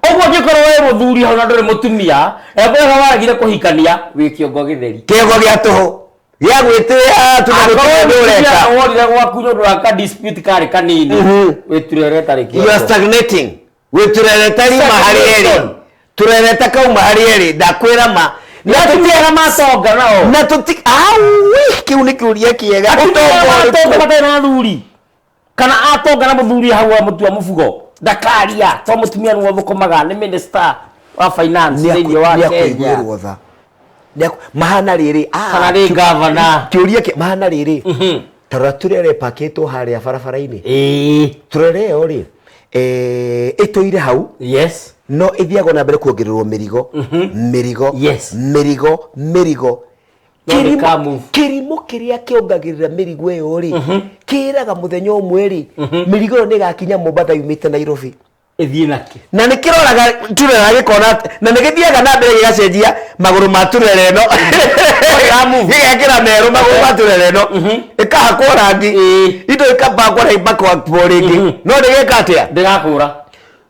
Ũguo angĩkorwo wĩ mũthuri hau na ndũrĩ mũtumia, angĩkorwo waregire kũhikania, wĩ kĩongo gĩtheri. Kĩongo gĩa tũhũ. Gĩa gwĩtĩa tondũ Angĩkorwo gũtirĩ ũndũ mũtumia ũreka. wonire gwaku nĩ ũndũ wa ka dispute karĩ kanini, wĩ turere ĩtarĩ You are kĩongo. stagnating. Wĩ turere ta rima harĩ erĩ. Stagnation. Turere ta kauma harĩ erĩ, ndakwĩra ma. Na Atumia arĩa matonga nao. Na tũti, aui, kĩu nĩ kĩũria kĩega. Atumia arĩa Ũtonga ũrĩkũ? matonga matarĩ na athuri. Kana atonga na mũthuri hau amũtua mũbugo. Ndakaria, to mũtumia nĩwe ũthũkũmaga, nĩ minister wa finance thĩinĩ wa Nĩ Kenya. akũiguĩrwo tha. Nĩ mahana rĩrĩ, Kana nĩ governor. Kĩũria kĩ, mahana rĩrĩ. Ta rora turere ĩpakĩtwo harĩa barabara-inĩ. Turere ĩyo rĩ, ĩtũire hau. No ĩthiaga na mbere kuongererwo mĩrigo. Mĩrigo. Mĩrigo, mĩrigo. No ndĩka move. Kĩrimũ kĩrĩa kĩongagĩrĩra mĩrigo ĩyo rĩ, kĩraga mũthenya ũmwe rĩ, mĩrigo ĩyo nĩgakinya Mombatha yumĩte Nairobi. Ĩthiĩ nakĩ? Na nĩ kĩroraga turera gĩkona atĩ, na nĩ gĩthiaga na mbere gĩgacenjia magũrũ ma turera ĩno. Gĩgekĩra merũ magũrũ ma turera ĩno. Ĩkahakwo rangi. Indo ikabangwo na ibakwo rĩngĩ. No ndĩgeka atĩa? Ndĩgakũra.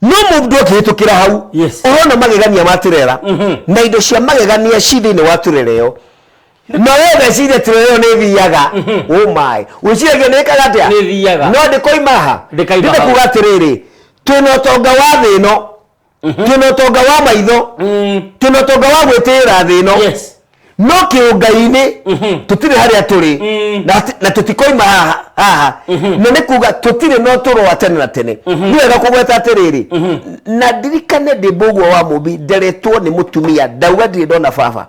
No mũndũ akĩhĩtũkĩra hau, ũrona magegania ma turera. Na indo cia magegania ci thĩinĩ wa turera ĩyo. Na we weciria turera ĩyo nĩ ĩthiaga. Oh my. Wĩciragia nĩ ĩkaga atĩa? Nĩ ĩthiaga. No ndĩkoima haha. Ndĩkaima Ndĩrenda hau. kuga atĩrĩrĩ, twĩna ũtonga wa thĩ ĩno. Twĩna ũtonga wa maitho. Twĩna ũtonga wa gwĩtĩĩra thĩ ĩno. No kĩũngai-inĩ, tũtirĩ harĩa tũrĩ. Na tũtikoima haha. Na nĩ kuga tũtirĩ na ũtũũro wa tene na tene. Nĩ wega kũgweta atĩrĩrĩ, na ndirikane ndĩ mbũguo wa Mũmbi, nderetwo nĩ mũtumia, ndauga ndirĩ ndona baba.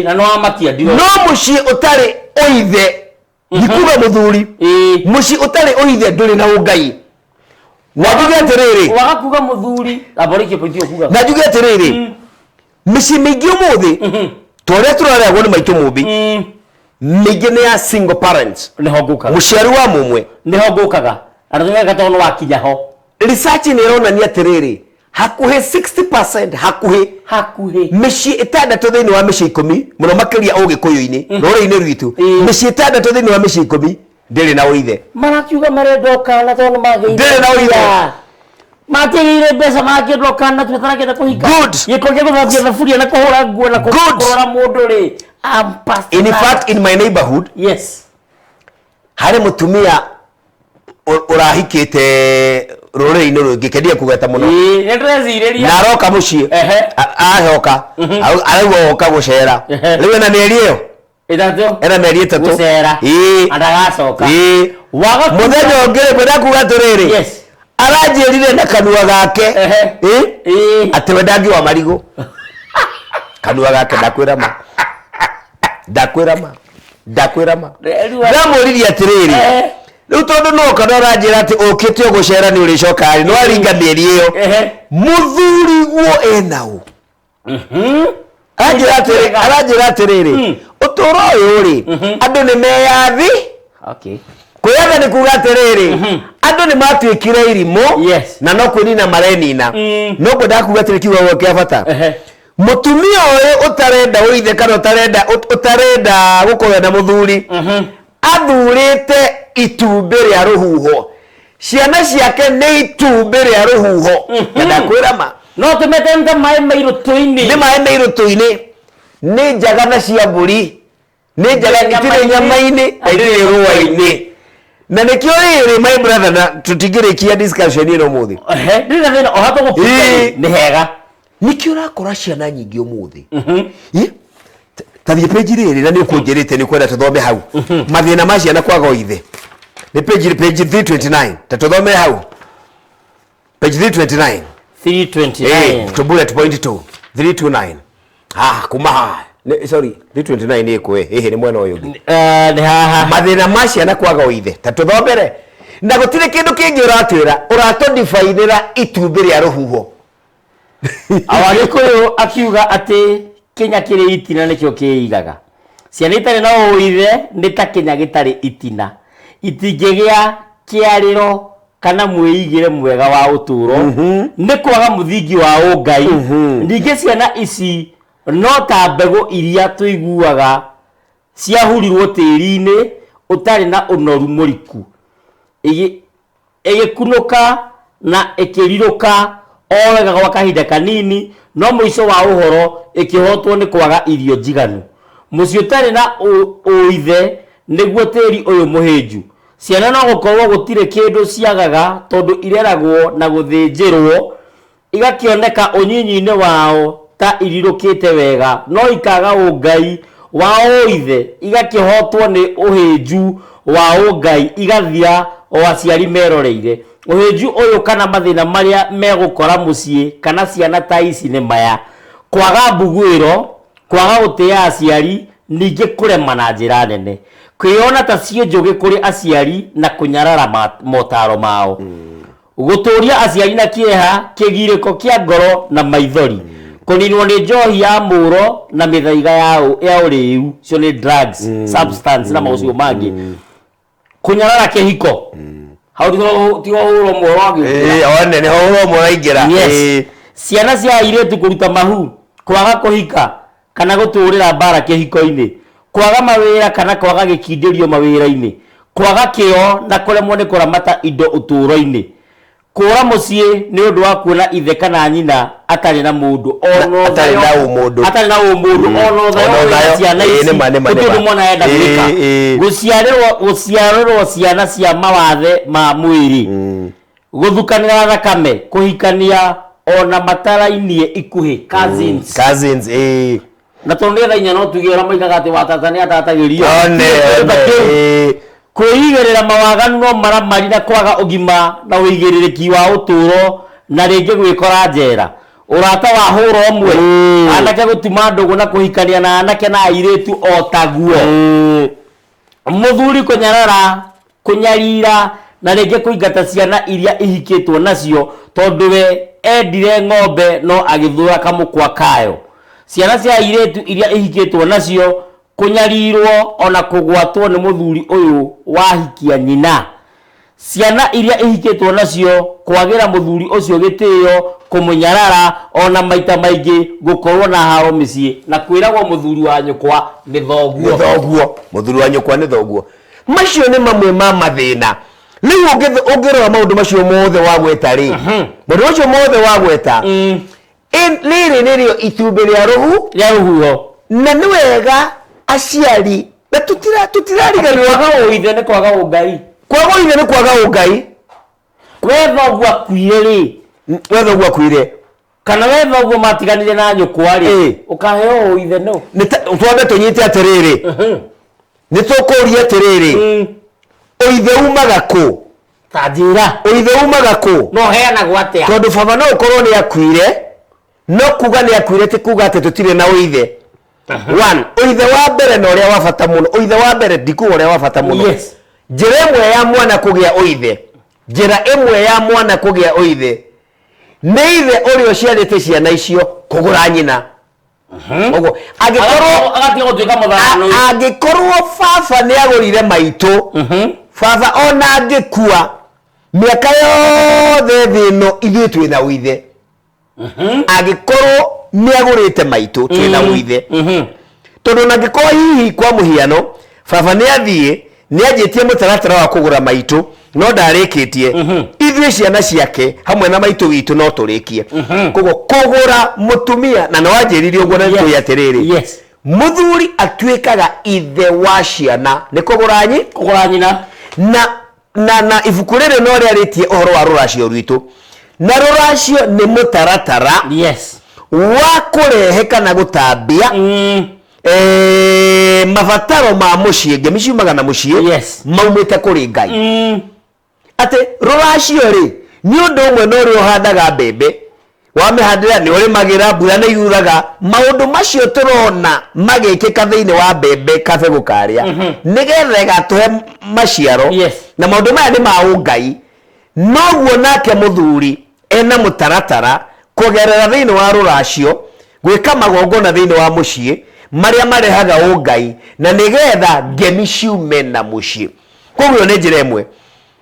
Na nĩ wamakia ndirona. No mũciĩ ũtarĩ ũithe, ndikuga mũthuri, mũciĩ ũtarĩ ũithe ndũrĩ na ũngai. Na njuge atĩrĩrĩ, Waga kuga mũthuri, amba ũrĩkie point ĩyo kugaga. Na njuge atĩrĩrĩ, mĩciĩ mĩingĩ ũmũthĩ, ta ũrĩa tũrareragwo nĩ maitũ Mũmbi, mĩingĩ nĩ ya single parents. Nĩho ngũkaga. Mũciari wa mũmwe. Nĩho ngũkaga. Na nĩ tondũ nĩ wakinya ho. Research nĩ ĩronania atĩrĩrĩ, hakuhĩ 60%, hakuhĩ. Hakuhĩ. Mĩciĩ ĩtandatũ thĩinĩ wa mĩciĩ 10, mũno makĩria ũgĩkũyũ-inĩ, rũrĩrĩ-inĩ rwitũ, mĩciĩ ĩtandatũ thĩinĩ wa mĩciĩ 10 ndĩrĩ na ũithe. Marakiuga marenda ũkana tondũ nĩ magĩire Ndĩrĩ na ũithe. mbia. Makĩgĩire mbeca makĩenda ũkana tu tũrakĩenda kũhika. Good. Gĩko gĩa gũthambia thaburia na kũhũra nguo na Good. kũrora mũndũ rĩ. I'm past In that. fact, in my neighborhood, harĩ mũtumia ũrahikĩte rũrĩrĩ-inĩ rũngĩ, kendia kũgweta mũno. Nĩ ndĩrecirĩria. Na aroka mũciĩ. Ahoka. Arauga oka gũcera. Rĩu ena mĩeri ĩyo? Ĩtatũ. Ena mĩeri 3. Gũcera. Ĩĩ. Na ndagacoka. Ĩĩ. Waga Mũthenya ũngĩ rĩ, kwenda kuga atĩrĩrĩ, Yes. aranjĩrire na kanua gake. Ehe. Ĩ? Ĩĩ. Atĩ we ndangiwa marigũ. Kanua gake, ndakwĩra ma, ndakwĩra ma, ndakwĩra ma. Rĩu- Ndamũririe atĩrĩrĩ, Ehe. rĩu tondũ no kana ũranjĩra atĩ ũkĩte o gũcera nĩ ũrĩcoka rĩ, nĩwaringa mĩeri ĩyo, Ehe. mũthuri guo ena ũ? Aranjĩra atĩrĩ, aranjĩra atĩrĩrĩ, ũtũũro ũyũ rĩ, andũ nĩ meyathi. Okay. Kwĩyatha nĩ kuga atĩrĩrĩ, andũ nĩ matuĩkire irimũ Yes. na no kwĩnina marenina. No ngwendaga kuga atĩrĩ, kiugo gĩakwa kĩa bata, Ehe. mũtumia ũyũ ũtarenda ũithe kana ũtarenda gũkorwo na mũthuri, athurĩte itumbĩ rĩa rũhuho. Ciana ciake nĩ itumbĩ rĩa rũhuho, na ndakwĩra ma. No tũmete ta maĩ mairũtũ-inĩ. Nĩ maĩ mairũtũ-inĩ, nĩ njaga na cia mbũri, nĩ njaga, itirĩ nyama-inĩ na itirĩ rũa-inĩ. Na nĩkĩo rĩrĩ, my brother, na tũtingĩrĩkia discussion ĩno ũmũthĩ. Ehe, ndĩrĩ na thĩna o hatũ gũkĩte. Ĩĩ. Nĩ hega. Nĩkĩo ũrakora ciana nyingĩ ũmũthĩ. Ĩ, ta thiĩ page rĩrĩ, na nĩ ũkũnjĩrĩte nĩ ũkwenda tũthome hau mathĩna ma ciana kwaga ũithe. Nĩ page 329. Ta tũthome hau page 329. 329. Eh, to bullet point 2, 329. Ah, kuma haha. Sorry, 329 nĩ ĩkũ? Ĩhĩ, nĩ mwena ũyũ ũngĩ. Eh, nĩ haha. Mathĩna ma ciana kwaga ũithe, ta tũthomere, na gũtirĩ kĩndũ kĩngĩ ũratwĩra, ũratũdifainĩra itumbĩ rĩa rũhuho. Awagĩkũyũ akiuga atĩ kĩnya kĩrĩ itina nĩkĩo kĩigaga. Ciana itarĩ na ũithe nĩ ta kĩnya gĩtarĩ itina, itingĩgĩa kĩarĩro kana mwĩigĩre mwega wa ũtũũro nĩ kwaga mũthingi wa ũngai. Ningĩ ciana ici no ta mbegũ iria tũiguaga ciahurirwo tĩri-inĩ ũtarĩ na ũnoru mũriku, ĩgĩkunũka na ĩkĩrirũka o wega gwa kahinda kanini, no mũico wa ũhoro ĩkĩhotwo nĩ kwaga irio njiganu. Mũciĩ ũtarĩ na ũithe nĩguo tĩri ũyũ mũhĩnju. Ciana no gũkorwo gũtirĩ kĩndũ ciagaga tondũ ireragwo na gũthĩnjĩrwo, igakĩoneka ũnyinyi-inĩ wao ta irirũkĩte wega, no ikaga ũngai wa ũithe, igakĩhotwo nĩ ũhĩnju wa ũngai, igathira o aciari meroreire. Ũhĩnju ũyũ kana mathĩna marĩa megũkora mũciĩ kana ciana ta ici nĩ maya: kwaga mbuguĩro, kwaga gũtĩa aciari, ningĩ kũrema na njĩra nene, kwĩyona ta ciĩ njũgĩ kũrĩ aciari na kũnyarara motaro mao, gũtũria aciari na kĩeha, kĩgirĩko kĩa ngoro na maithori, kũninwo nĩ njohi ya mũro na mĩthaiga ya ũrĩu, cio nĩ drugs, substance na maũcio mangĩ, kũnyarara kĩhiko hau tigo hũrwo mworo agĩũkĩra. Ĩĩ, one nĩ hũrwo mũraingĩra. Yes. Ĩĩ. Ciana cia airĩtu kũruta mahu, kwaga kũhika kana gũtũrĩra mbara kĩhiko-inĩ, kwaga mawĩra kana kwaga gĩkindĩrio mawĩra-inĩ, kwaga kĩo na kũremwo nĩ kũramata indo ũtũũro-inĩ, kũra mũciĩ nĩ ũndũ wa kuona ithe kana nyina atarĩ na mũndũ ona Atarĩ na ũthayo- ũmũndũ. atarĩ na ũmũndũ, ona ũthayo Ona wĩna ũthayo. ciana Ĩĩ, ici, nĩma, nĩma, gũtirĩ nĩma. ũndũ mwana enda Ĩĩ, gwĩka. ĩĩ. Gũciarĩrwo ciana cia mawathe ma mwĩrĩ, gũthukanĩra thakame, kũhikania ona matarainie ikuhĩ, cousins. Cousins, ĩĩ. Na tondũ nĩ thaa 4, no tuge ũrĩa moigaga atĩ watata nĩ atatagĩrio. One, one, ĩĩ. Kwĩigĩrĩra mawaganu no maramari na kwaga ũgima na ũigĩrĩrĩki wa ũtũũro, na rĩngĩ gwĩkora njera. Ũrata wa hũra ũmwe, anake gũtuma ndũgũ na kũhikania na anake na airĩtu o taguo, mũthuri kũnyarara, kũnyarira na rĩngĩ kũingata ciana iria ihikĩtwo nacio tondũ we endire ng'ombe no agĩthũra kamũkwa kayo. Ciana cia airĩtu iria ihikĩtwo nacio kũnyarirwo ona kũgwatwo nĩ mũthuri ũyũ wahikia nyina. Ciana iria ihikĩtwo nacio kwagĩra mũthuri ũcio gĩtĩo, kũmũnyarara, ona maita maingĩ gũkorwo na haro mĩciĩ na kwĩragwo mũthuri wa nyũkwa nĩ thoguo. Nĩ thoguo, mũthuri wa nyũkwa nĩ thoguo. Macio nĩ mamwe ma mathĩna. Rĩu ũngĩrora maũndũ macio mothe wagweta rĩ, maũndũ macio mothe wagweta, rĩrĩ nĩrĩo itumbĩ rĩa rũhu rĩa rũhuho. Na nĩ wega aciari na tũtirariganĩrwo. Kwaga ũithe nĩ kwaga ũngai. Kwaga ũithe nĩ kwaga ũngai. We thoguo akuire rĩ? We thoguo akuire. Kana we thoguo matiganire na nyũkwa rĩ, ũkaheo ũithe no. Nĩ twambe tũnyite atĩrĩrĩ, nĩ tũkũria atĩrĩrĩ, ũithe umaga kũ? Ta njĩra. Ũithe umaga kũ? No heanagwo atĩa? Tondũ baba no ũkorwo nĩ akuire, no kuga nĩ akuire ti kuga atĩ tũtirĩ na ũithe. One, ũithe wa mbere na ũrĩa wa bata mũno, ũithe wa mbere ndikuga ũrĩa wa bata mũno. Njĩra ĩmwe ya mwana kũgĩa ũithe, njĩra ĩmwe ya mwana kũgĩa ũithe nĩ ithe ũrĩa ũciarĩte ciana icio kũgũra nyina. Ũguo angĩkorwo Agatiga gũtuĩka mũthano. Angĩkorwo baba nĩ agũrire maitũ, baba ona angĩkua mĩaka yothe thĩ ĩno ithuĩ twĩna ũithe. Angĩkorwo nĩ agũrĩte maitũ, twĩna ũithe, tondũ ona angĩkorwo hihi kwa mũhiano baba nĩ athiĩ nĩ anjĩtie mũtaratara wa kũgũra maitũ no ndarĩkĩtie, ithuĩ ciana ciake hamwe na maitũ witũ no tũrĩkie. Koguo kũgũra mũtumia na nĩ wanjĩrire ũguo na nĩtũĩ atĩrĩrĩ, mũthuri atuĩkaga ithe wa ciana nĩ kũgũra nyi Kũgũra nyina. Na ibuku rĩrĩ no rĩarĩtie ũhoro wa rũracio rwitũ, na rũracio nĩ mũtaratara wa kũrehe kana gũtambia mabataro ma mũciĩ, ngemi ciumaga na mũciĩ maumĩte kũrĩ Ngai. Atĩ rũracio rĩ nĩ ũndũ ũmwe na ũrĩa ũhandaga mbembe, wamĩhandĩra nĩ ũrĩmagĩra, mbura nĩ yuraga, maũndũ macio tũrona magĩkĩka thĩinĩ wa mbembe kabegũ karĩa nĩgetha ĩgatũhe maciaro. Na maũndũ maya nĩ ma ũngai. Noguo nake mũthuri ena mũtaratara kũgerera thĩinĩ wa rũracio gwĩka magongona thĩinĩ wa mũciĩ marĩa marehaga ũngai na nĩgetha ngemi ciume na mũciĩ. Koguo ĩyo nĩ njĩra ĩmwe.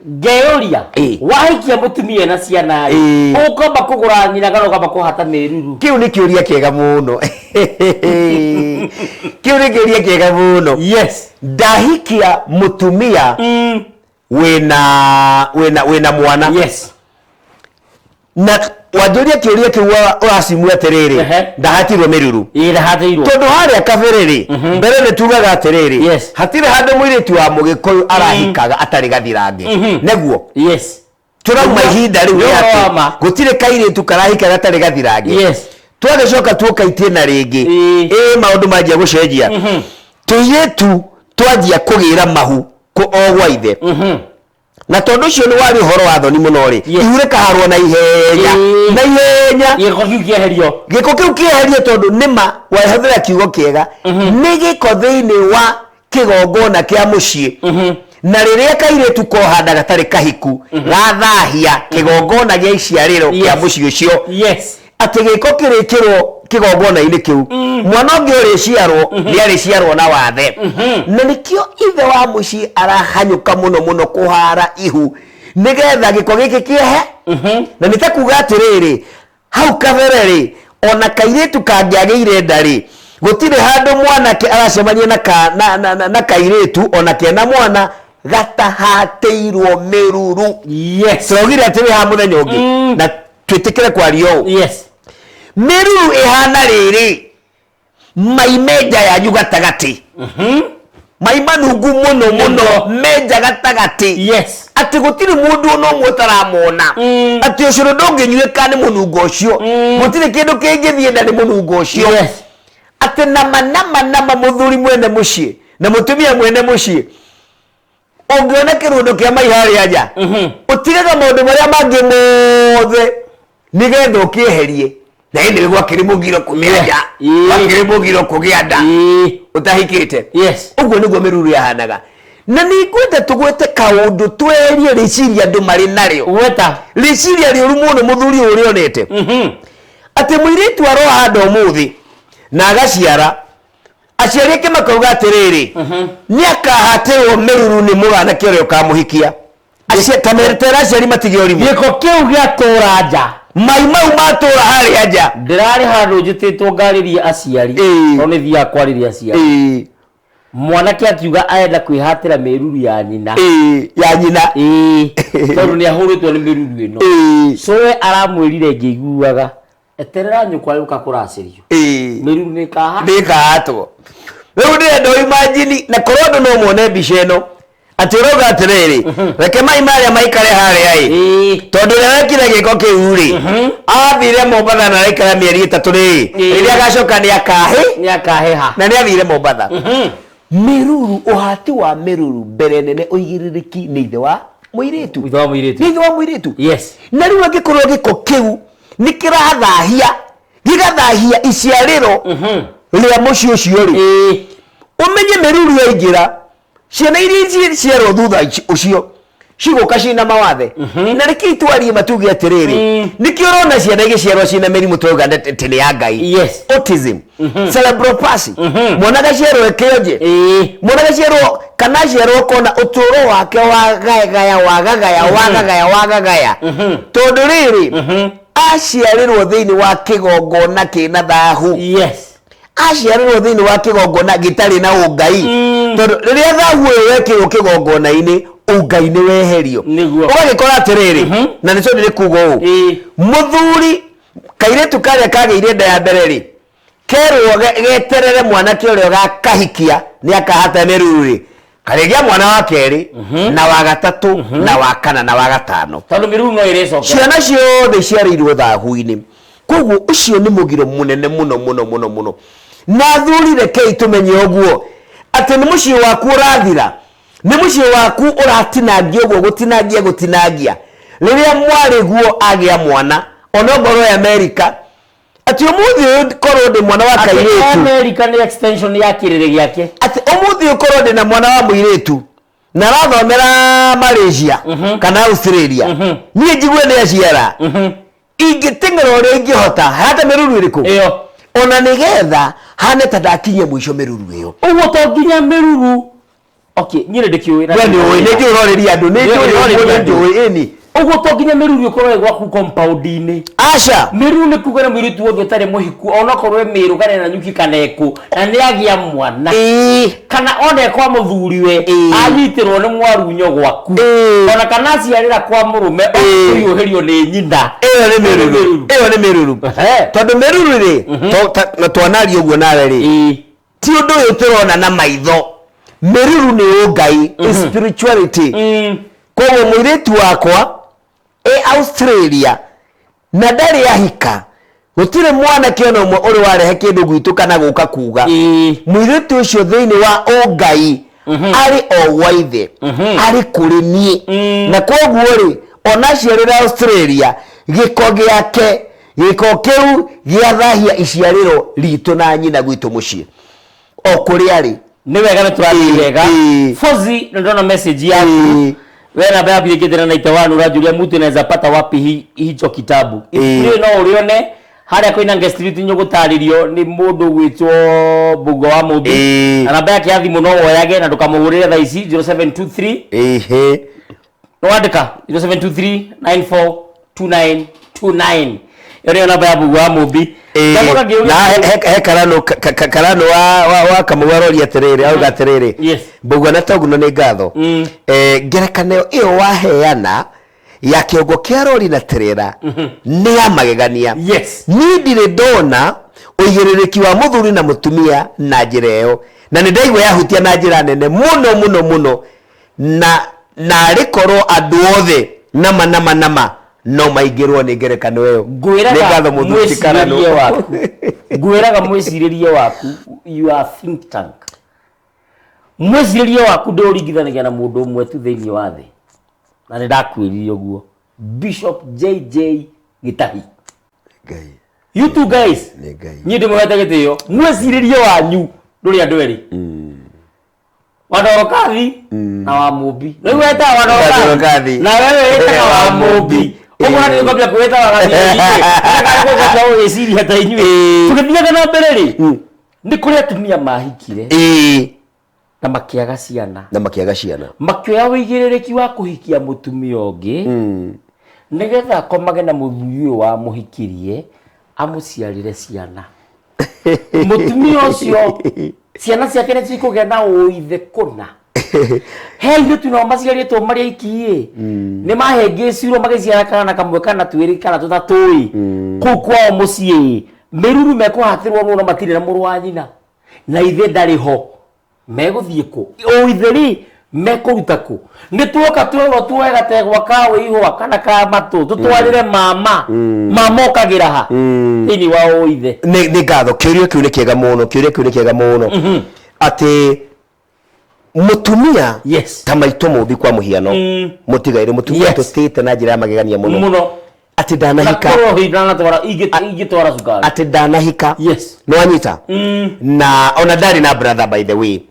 Ngeyũria, wahikia mũtumia ena ciana rĩ, ũkwamba kũgũra nyina kana ũkamba kũhata mĩruru? Kĩu nĩ kĩũria kĩega mũno. Kĩu nĩ kĩũria kĩega mũno. Ndahikia mũtumia wĩna mwana. Na wanjũria kĩũria kĩu ũracimua atĩrĩrĩ, ndahatirwo mĩruru. Ĩĩ, ndahatĩirwo. Tondũ harĩa kabere rĩ, mbere nĩ tugaga atĩrĩrĩ, hatirĩ handũ mũirĩtu wa mũgĩkũyũ arahikaga atarĩ gathirange. Nĩguo? Tũrauma ihinda rĩu Nĩ rĩa ũhoro atĩ wa ma. gũtirĩ kairĩtu karahika gatarĩ gathirange. Twagĩcoka tuoka itĩna rĩngĩ, ĩĩ maũndũ manjia gũcenjia, tũirĩtu twanjia kũgĩra mahu o gwa ithe. Na tondũ ũcio nĩ warĩ ũhoro wa thoni mũno rĩ, ihu rĩkaharwo na ihenya, na ihenya. Gĩko kĩu kĩeherio. Gĩko kĩu kĩeherio, tondũ nĩma wahũthĩra kiugo kĩega, nĩ gĩko thĩinĩ wa kĩgongona kĩa mũciĩ. Na rĩrĩa kairĩtu kohanda gatarĩ kahiku, gathahia kĩgongona gĩa iciarĩro kĩa mũciĩ ũcio. Atĩ gĩko kĩrĩkĩrwo kĩgongona-inĩ kĩu, mwana ũngĩ ũrĩciarwo nĩ arĩciarwo na wathe. Na nĩkĩo ithe wa mũciĩ arahanyũka mũno mũno kũhara ihu nĩgetha gĩko gĩkĩ kĩehe. Na nĩ ta kuga atĩrĩrĩ, hau kabere rĩ, ona kairĩtu kangĩagĩire nda rĩ, gũtirĩ handũ mwanake aracemania na kairĩtu ona kena mwana gatahatĩirwo mĩruru. Tũraugire atĩrĩ haha mũthenya ũngĩ, na twĩtĩkĩre kwaria ũũ, mĩruru ĩhana rĩrĩ, mai menja yanyu gatagatĩ, mai manungu mũno mũno menja gatagatĩ, atĩ gũtirĩ mũndũ ona ũmwe ũtaramona, atĩ ũcũrũ ndũngĩnyuĩka nĩ mũnungo ũcio, gũtirĩ kĩndũ kĩngĩthiĩ nda nĩ mũnungo ũcio. Atĩ nama nama nama mũthuri mwene mũciĩ na mũtumia mwene mũciĩ, ũngĩona kĩrũndo kĩa mai harĩa nja, ũtigaga maũndũ marĩa mangĩ mothe nĩgetha ũkĩeherie. Na ĩndĩ gwakĩrĩ mũgiro kũgĩa nja, gwakĩrĩ mũgiro kũgĩa nda ũtahikĩte. Ũguo nĩguo mĩruru yahanaga. Na nĩ ngwenda tũgwete kaũndũ tweherie rĩciria andũ marĩ narĩo. Gweta. Rĩciria rĩũru mũno mũthuri ũyũ ũrĩonete, atĩ mũirĩtu aroha nda ũmũthĩ na agaciara, aciari ake makauga atĩrĩrĩ, nĩ akahatĩrwo mĩruru nĩ mũranake ũrĩa ũkamũhikia. Ta tera aciari matige ũrimũ. Gĩko kĩu gĩatũra nja. Mai mau matũra harĩa nja. Ndĩrarĩ handũ njĩtĩtwo ngarĩrie aciari, tondũ nĩ thiaga kwarĩria aciari. Mwanake akiuga arenda kwĩhatĩra mĩruru ya nyina. Ya nyina. Tondũ nĩ ahũrĩtwo nĩ mĩruru ĩno. Cũwe aramwĩrire ngĩiguaga, eterera nyũkwa yũka kũracĩrio, mĩruru nĩ ĩkaha Nĩ ĩkahatwo. Rĩu ndĩrenda ũimagine, na korwo andũ no mone mbica ĩno. Atĩ ũrauga atĩrĩrĩ, reke mai marĩa maikare harĩa ĩ, tondũ ũrĩa wekire gĩko kĩu rĩ, athire Mombatha na araikara mĩeri 3 rĩ, rĩrĩa agacoka nĩ akahĩ Nĩ akaheha. Na nĩ athire Mombatha. Mĩruru, ũhati wa mĩruru mbere nene, ũigĩrĩrĩki nĩ ithe wa mũirĩtu. Ithe wa mũirĩtu. Nĩ ithe wa mũirĩtu. Na rĩu angĩkorwo gĩko kĩu nĩ kĩrathahia, gĩgathahia iciarĩro rĩa mũciĩ ũcio rĩ, ũmenye mĩruru yaingĩra, ciana iria ciarwo thutha ũcio cigũka ciĩna mawathe. Na reke twarie matuge atĩrĩrĩ, nĩkĩo ũrona ciana igĩciarwo ciĩna mĩrimũ twauga atĩ nĩ ya Ngai. Autism, cerebral palsy, mwana agaciarwo ekĩonje, mwana agaciarwo kana aciarwo kona ũtũũro wake wagagaya wagagaya wagagaya wagagaya, tondũ rĩrĩ aciarĩrwo thĩinĩ wa kĩgongona kĩna thahu. Aciarĩrwo thĩinĩ wa kĩgongona gĩtarĩ na ũngai, tondũ rĩrĩa thahu ũyũ wekĩrwo kĩgongona-inĩ, ũngai nĩ weherio. Ũgagĩkora atĩrĩrĩ, na nĩ tondũ nĩ kuga ũũ, mũthuri kairĩtu karĩa kagĩire nda ya mbere rĩ, kerwo geterere mwanake ũrĩa ũgakahikia nĩ akahata mĩruru rĩ, karĩgĩa mwana wa kerĩ na wa gatatũ na wa kana na wa gatano. Tondũ mĩruru no ĩrĩcokera. Ciana ciothe ciarĩirwo thahu-inĩ. Koguo ũcio nĩ mũgiro mũnene mũno mũno mũno mũno. Na athuri, rekei tũmenye ũguo atĩ nĩ mũciĩ waku ũrathira, nĩ mũciĩ waku ũratinangia ũguo, gũtinangia gũtinangia rĩrĩa mwarĩ guo agĩa mwana, ona ongorwo e Amerika, atĩ ũmũthĩ ũyũ korwo ndĩ mwana wa Atĩ kairĩtu, America nĩ extension ya kĩrĩrĩ gĩake. Atĩ ũmũthĩ ũyũ korwo ndĩ na mwana wa mũirĩtu na arathomera Malaysia kana Australia, niĩ njigue nĩ aciara, ingĩteng'era ũrĩa ingĩhota hata mĩruru ĩrĩkũ, ĩyo, ona nĩgetha hane ta ndakinyia mũico mĩruru ĩyo. Ũguo to nginya mĩruru, okay, niĩ nĩ ndĩkĩũĩ na We nĩ ũĩ, nĩ njũĩ ũrorĩria andũ, nĩ Nĩ njũĩ ũrorĩria ũguo, nĩ andũ. njũĩ ĩni. Ũguo to nginya mĩruru ĩkorwo ĩ gwaku compound-inĩ. Aca. Mĩruru nĩ kuga nĩ mũirĩtu wothe ũtarĩ mũhiku, onokorwo e Mĩrũ kana ena nyuki kana ekũ, na nĩ agĩa mwana, kana ona e kwa mũthuriwe, anyitĩrwo nĩ mwarunyo gwaku, ona kana aciarĩra kwa mũrũme, kũhiũhĩrio nĩ nyina. Ĩyo nĩ mĩruru, ĩyo nĩ mĩruru. Tondũ mĩruru rĩ, na twanaria ũguo nawe rĩ, ti ũndũ ũyũ tũrona na maitho. Mĩruru nĩ ũngai, spirituality. Koguo mũirĩtu wakwa e Australia na ndarĩ ahika, gũtirĩ mwanake ona ũmwe ũrĩ warehe kĩndũ gwitũ kana gũka kuga, mũirĩtu ũcio thĩinĩ wa ũngai arĩ o gwa ithe, arĩ kũrĩ niĩ. Na koguo rĩ, ona aciarĩra Australia, gĩko gĩake, gĩko kĩu gĩathahia iciarĩro ritũ na nyina gwitũ mũciĩ o kũrĩa arĩ. Nĩ wega, nĩ tũrathiĩ wega. Fozi, nĩ ndona message yaku. We namba yaku yĩkĩte na 91, ũranjũria mtu anaweza pata wapi hicho kitabu. Ibuku rĩrĩ no ũrĩone harĩa Koinange Street, nĩ ũgũtarĩrio nĩ mũndũ gwĩtwo Mbũgua wa Mũmbi. Na namba yake ya thimũ no woyage na ndũkamũhũrĩre thaa ici, 0723, nĩwandĩka, 0723 942929. Ĩyo nĩyo namba ya Mbũgua wa Mũmbi. Ndacoka ngĩũria Na he karano karano wa Kamau aroria atĩrĩrĩ, auga atĩrĩrĩ, Mbũgua na Toguno, nĩ ngatho. Ngerekano ĩyo waheana ya kĩongo kĩa rori na terera nĩ ya magegania. Niĩ ndirĩ ndona ũigĩrĩrĩki wa mũthuri na mũtumia na njĩra ĩyo, na nĩ ndaigua yahutia na njĩra nene mũno mũno mũno, na narĩ korwo andũ othe nama nama nama no maingĩrwo nĩ ngerekano ĩyo. Nĩ Ngwĩraga ngatho mũthuri Karano. Mwĩcirĩrie waku, ngwĩraga mwĩcirĩrie waku, you are think tank. Mwĩcirĩrie waku ndũringithanagia na mũndũ ũmwe tu thĩinĩ wa thĩ, na nĩ ndakwĩrire ũguo, Bishop JJ Gĩtahi. Ngai. You two guys, Nĩ Ngai. Niĩ ndĩmũhete gĩtĩo, mwĩcirĩrie wanyu ndũrĩ andũ erĩ, wa Ndorokathi na wa Mũmbi. Rĩu wetaga wa Ndorokathi. Ndorokathi na wewe wĩtaga wa Mũmbi. Ũguo na nĩngwambia kwĩta wa Gathiri gũgĩciria ta inyuĩ. Tũgĩthiaga na mbere rĩ, nĩ kũrĩ atumia mahikire na makĩaga ciana. Na makĩaga ciana. Makĩoya ũigĩrĩrĩki wa kũhikia mũtumia ũngĩ nĩgetha akomage na mũthuri ũyũ wamũhikirie, amũciarĩre ciana. Mũtumia ũcio ciana ciake nĩ cikũgĩa na ũithe kũna. He airĩtu nao maciarĩtwo marĩ aiki ĩ, nĩ mahĩngĩcirwo magĩciara kana kamwe kana twĩrĩ kana tũtatũ ĩ, kũu kwao mũciĩ ĩ, mĩruru mekũhatĩrwo mũno, matirĩ na mũrũ wa nyina na ithe ndarĩ ho, megũthiĩ kũ? Ũithe rĩ, Mekũruta kũ? Nĩ tuoka twerwo tuoe gategwa ka wĩihũa kana ka matũ tũtwarĩre mama. Mama okagĩra ha thĩinĩ wa ũithe? Nĩ ngatho, kĩũria kĩu nĩ kĩega mũno, kĩũria kĩu nĩ kĩega mũno, atĩ mũtumia ta maitũ mũmbi kwa mũhiano, mũtigairĩ mũtumia tũtĩte na njĩra ya magegania mũno, atĩ Na ndanahika. Korwo hihi ndanatwara ingĩtwara cukari. Atĩ ndanahika. Nĩwanyita? Na ona ndarĩ na brother, by the way.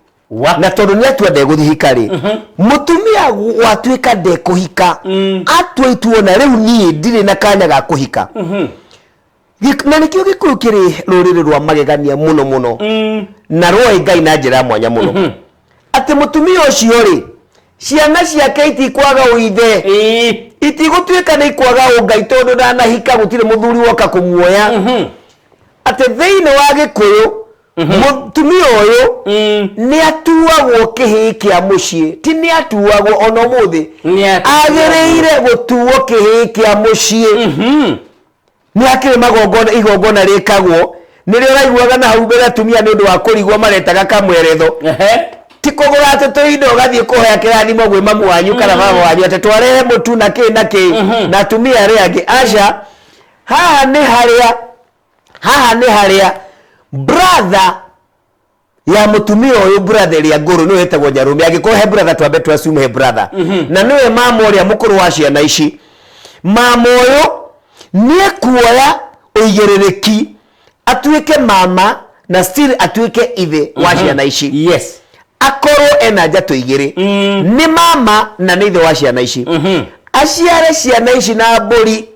Na tondũ nĩ atua ndegũthihika rĩ, mũtumia watuĩka ndekũhika, atua itua, ona rĩu niĩ ndirĩ na kanya ga kũhika. Na nĩkĩo Gĩkũyũ kĩrĩ rũrĩrĩ rwa magegania mũno mũno na rwoĩ Ngai na njĩra ya mwanya mũno, atĩ mũtumia ũcio rĩ, ciana ciake itikwaga ũithe, itigũtuĩka nĩ ikwaga ũngai tondũ ndanahika, gũtirĩ mũthuri woka kũmuoya. Atĩ thĩinĩ wa Gĩkũyũ mũtumia ũyũ nĩ atuagwo kĩhĩĩ kĩa mũciĩ, ti nĩ atuagwo, ona ũmũthĩ Nĩ atuagwo. Agĩrĩire gũtuo kĩhĩĩ kĩa mũciĩ. Nĩ hakĩrĩ magongona, igongona rĩkagwo nĩrĩo ũraiguaga na hau mbere atumia nĩ ũndũ wa kũrigwo maretaga kamweretho. Ti kũgũra atĩ tũindo ũgathiĩ kũhoya kĩrathimo gwĩ mamu wanyu kana baba wanyu atĩ twarehe mũtu na kĩ na kĩ na atumia arĩa angĩ, aca. Haha nĩ harĩa, haha nĩ harĩa brother ya mũtumia ũyũ, brother ĩrĩa ngũrũ, nĩwe ĩtagwo nyarũme, angĩkorwo he brother, twambe tu assume he brother, na nĩwe mama ũrĩa mũkũrũ wa ciana ici. Mama ũyũ nĩ ekuoya ũigĩrĩrĩki atuĩke mama na still atuĩke ithe wa ciana ici. Akorwo ena njatũ igĩrĩ, nĩ mama na nĩ ithe wa ciana ici. Aciare ciana ici na mbũri,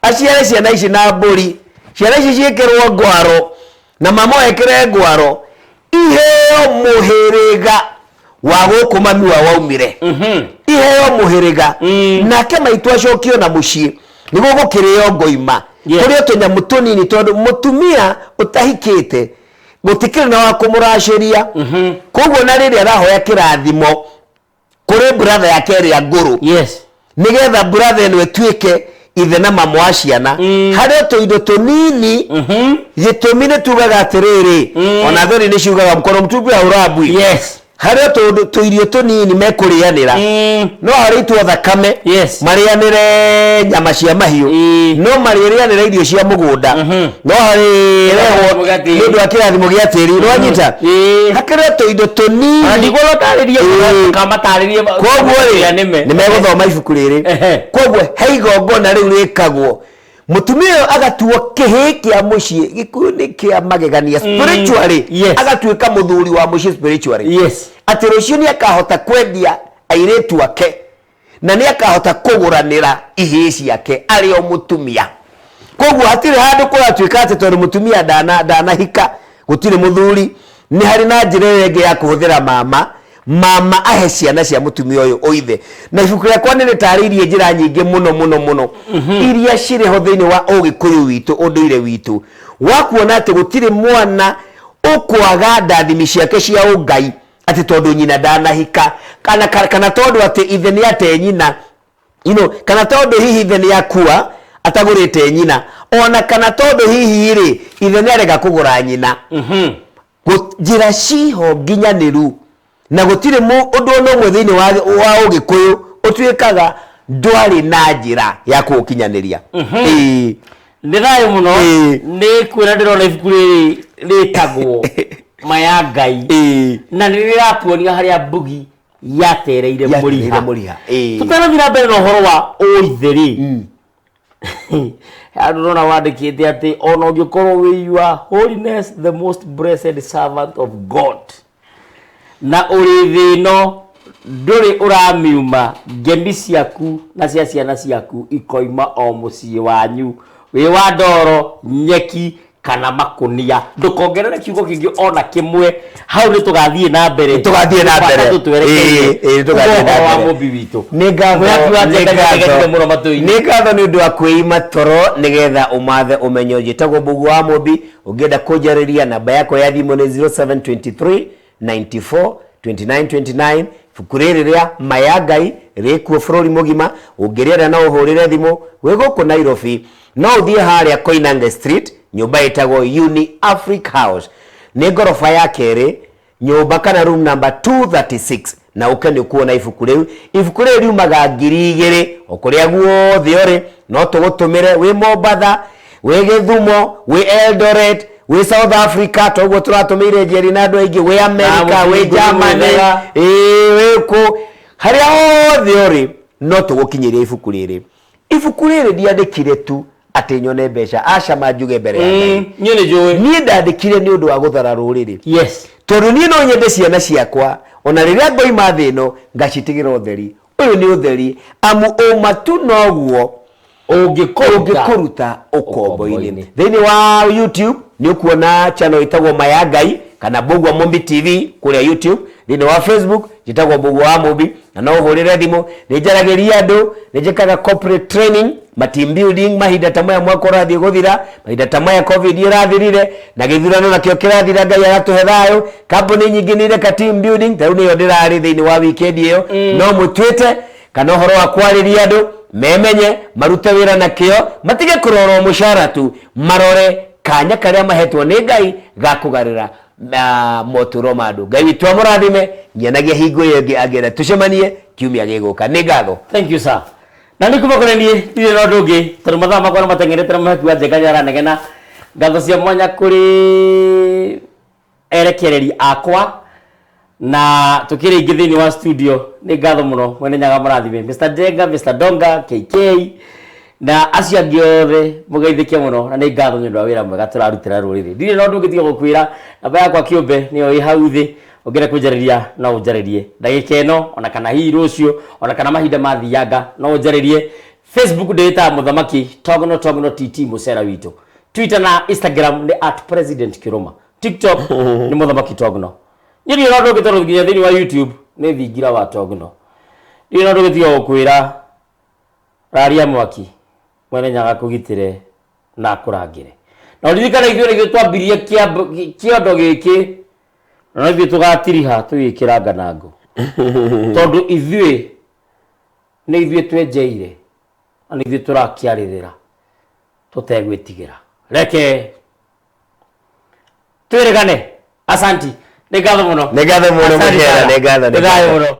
aciare ciana ici na mbũri, ciana ici ciĩkĩrwo ngwaro na mama ũyũ ekĩre ngwaro, iheo mũhĩrĩga wa gũkũ mami wao waumire, iheo mũhĩrĩga, nake maitũ acokio na mũciĩ nĩguo gũkĩrĩo ngoima. Kũrĩ o tũnyamũ tũnini, tondũ mũtumia ũtahikĩte gũtikĩrĩ na wa kũmũracĩria. Koguo na rĩrĩa arahoya kĩrathimo kũrĩ brother yake ĩrĩa ngũrũ, nĩgetha brother ĩno ĩtuĩke ithe na mama wa ciana, harĩ o tũindo tũnini. Gĩtũmi nĩ tugaga atĩrĩrĩ, ona thoni nĩ ciugaga mkono mtupu haurambwi. Harĩ o tũndũ tũirio tũnini mekũrĩanĩra, no harĩ itwo thakame, marĩanĩre nyama cia mahiũ, no marĩrĩanĩra irio cia mũgũnda, no harĩrehwo Kĩrathimo gĩa tĩri. Nĩ ũndũ wa kĩrathimo gĩa tĩri, nĩwanyita? Ĩĩ. Hakĩrĩ o tũindo tũnini. Ona ndigũrwo tarĩrie. Kamatarĩrie. Koguo rĩ, nĩme nĩ megũthoma ibuku rĩrĩ. Koguo he igongona rĩu rĩkagwo, mũtumia ũyũ agatuo kĩhĩĩ kĩa mũciĩ. Gĩkũyũ nĩ kĩa magegania spiritually. Agatuĩka mũthuri wa mũciĩ spiritually, atĩ rũciũ nĩ akahota kwendia airĩtu ake na nĩ akahota kũgũranĩra ihĩĩ ciake arĩ o mũtumia. Koguo hatirĩ handũ kũratuĩka atĩ tondũ mũtumia ndanahika gũtirĩ mũthuri. Nĩ harĩ na njĩra ĩyo ĩngĩ ya kũhũthĩra mama, mama ahe ciana cia mũtumia ũyũ ũithe. Na ibuku rĩakwa nĩ rĩtarĩirie njĩra nyingĩ mũno mũno mũno iria cirĩ ho thĩinĩ wa ũgĩkũyũ witũ, ũndũire witũ, wa kuona atĩ gũtirĩ mwana ũkwaga ndathimi ciake cia ũngai atĩ tondũ nyina ndanahika, kana tondũ atĩ ithe nĩ ate nyina, kana tondũ hihi ithe nĩ akua atagũrĩte nyina, ona kana tondũ hihi rĩ, ithe nĩ arega kũgũra nyina. Njĩra ciho nginyanĩru na gũtirĩ ũndũ ona ũmwe thĩinĩ wa ũgĩkũyũ ũtuĩkaga ndwarĩ na njĩra ya kũũkinyanĩria. Ĩĩ. Nĩ thayũ mũno. Nĩ kwĩra ndĩrona ibuku rĩrĩ rĩtagwo Maya Ngai, na nĩ rĩratuonia harĩa mbugi yatereire Yatereire mũriha. Mũriha, ĩĩ. Tũtanathiĩ na mbere na ũhoro wa ũithe rĩ, handũ ndona wandĩkĩte atĩ ona ũngĩkorwo wĩ Your Holiness the most blessed servant of God, na ũrĩ thĩ ĩno ndũrĩ ũramiuma, ngemi ciaku na cia ciana ciaku ikoima o mũciĩ wanyu, wĩ wa ndoro, nyeki kana makũnia. Ndũkongerere kiugo kĩngĩ ona kĩmwe hau, nĩ tũgathiĩ na mbere. Tũgathiĩ na mbere. Tũtwerekeire Ĩĩ, ĩĩ, tũgathiĩ na ũhoro wa mbere. mũmbi witũ. Nĩ ngatho. Mwĩhaki wa Nĩ Njenga ngatho. nĩategete mũno matũ-inĩ. Nĩ ngatho nĩ ũndũ wa kwĩima toro nĩgetha ũmathe ũmenyo. Njĩtagwo Mbũgua wa Mũmbi. Ũngĩenda kũnjarĩria, namba yakwa ya thimũ nĩ 0723 94 29 29. Ibuku rĩrĩ rĩa Maya Ngai rĩkuo bũrũri mũgima. Ũngĩrĩenda no ũhũrĩre thimũ. Wĩ gũkũ Nairobi no ũthiĩ harĩa Koinange Street, nyũmba ĩtagwo Uni Afric House, nĩ ngoroba ya kerĩ, nyũmba kana room number 236. Na ũke nĩ ũkuona ibuku rĩu. Ibuku rĩu riumaga 2000 o kũrĩa guothe ũrĩ, no tũgũtũmĩre wĩ Mombatha, wĩ Gĩthumo, wĩ Eldoret, wĩ South Africa, toguo tũratũmĩire Njeri na andũ aingĩ, wĩ America, wĩ mũthingu Germany, mwega. ĩĩ, wĩ kũ, harĩa hothe ũrĩ no tũgũkinyĩrie ibuku rĩrĩ. Ibuku rĩrĩ ndiandĩkire tu atĩ nyone mbeca, aca, ma njuge mbere ya Ngai. Niĩ nĩ njũĩ. Niĩ ndandĩkire nĩ ũndũ wa gũthara rũrĩrĩ. Tondũ niĩ no nyende ciana ciakwa ona rĩrĩa ngoima thĩ ĩno ngacitigĩra ũtheri. Ũyũ nĩ ũtheri, amu ũma tu noguo ũngĩkũruta ũngĩkũruta ũkombo-inĩ. Ũkombo-inĩ. Thĩinĩ wa YouTube nĩ ũkuona channel ĩtagwo Ma ya Ngai kana Mbũgua Mũmbi TV kũrĩa YouTube. Thĩinĩ wa Facebook njĩtagwo Mbũgua wa Mũmbi, na no ũhũrĩre thimũ. Nĩ njaragĩria andũ, nĩ njĩkaga corporate training, ma team building mahinda ta maya mwaka ũrathiĩ gũthira, mahinda ta maya COVID ĩrathirire na gĩthurano nakĩo kĩrathira, Ngai agatũhe thayũ. Kambuni nyingĩ nĩ ireka team building, ta rĩu nĩyo ndĩrarĩ thĩinĩ wa weekend ĩyo. No mũtuĩte kana ũhoro wa kwarĩria andũ memenye, marute wĩra na kĩo, matige kũrora o mũcara tu, marore kanya karĩa mahetwo nĩ Ngai ga kũgarũra na motũro ma andũ. Ngai witũ amũrathime nginyanagia hingo ĩyo ĩngĩ angĩenda tũcemanie kiumia gĩgũka. Nĩ ngatho. Thank you, sir. Na nĩ kuma kũrĩ niĩ ndirĩ na ũndũ ũngĩ, tondũ mathaa makwa nĩ mateng'erete na mũhaki wa njenga nĩ aranegena. Ngatho cia mwanya kũrĩ erekereri akwa na tukiri ingĩ thĩinĩ wa studio, nĩ ngatho mũno, Mwene Nyaga mũrathime, Mr Njenga, Mr Donga, KK na acio angĩ othe, mũgeithĩke mũno na nĩ ngatho nĩ ũndũ wa wĩra mwega tũrarutĩra rũrĩrĩ. Ndirĩ na ũndũ ũngĩ tiga gũkwĩra namba yakwa kĩũmbe nĩyo ĩ hau thĩ. Ũngĩenda kũnjarĩria no ũnjarĩrie ndagĩka ĩno, ona kana hihi rũciũ, ona kana mahinda mathianga no ũnjarĩrie. Facebook ndĩĩtaga Mũthamaki Togno, Togno TT mũcera witũ. Twitter na Instagram nĩ @PresidentKĩrũma. TikTok nĩ Mũthamaki Togno. Niĩ ndirĩ na ũndũ ũngĩ, tondũ nginya thĩinĩ wa YouTube nĩ thingira wa Togno. Ndirĩ na ũndũ ũngĩ tiga gũkwĩra raria mwaki, Mwene Nyaga kũgitĩre na akũrangĩre. Na ũririkane ithuĩ nĩithuĩ twambirie kĩondo gĩkĩ, na no ithuĩ tũgatiriha tũgĩkĩra nganangũ, tondũ ithuĩ nĩ ithuĩ twenjeire na nĩ ithuĩ tũrakĩarĩrĩra tũtegwĩtigĩra. Reke twĩrĩgane. Asanti, nĩ ngatho mũno. Nĩ ngatho mũno. Asante Mũhera. sana. Nĩ ngatho, nĩ Nĩ thayũ ngatho. mũno.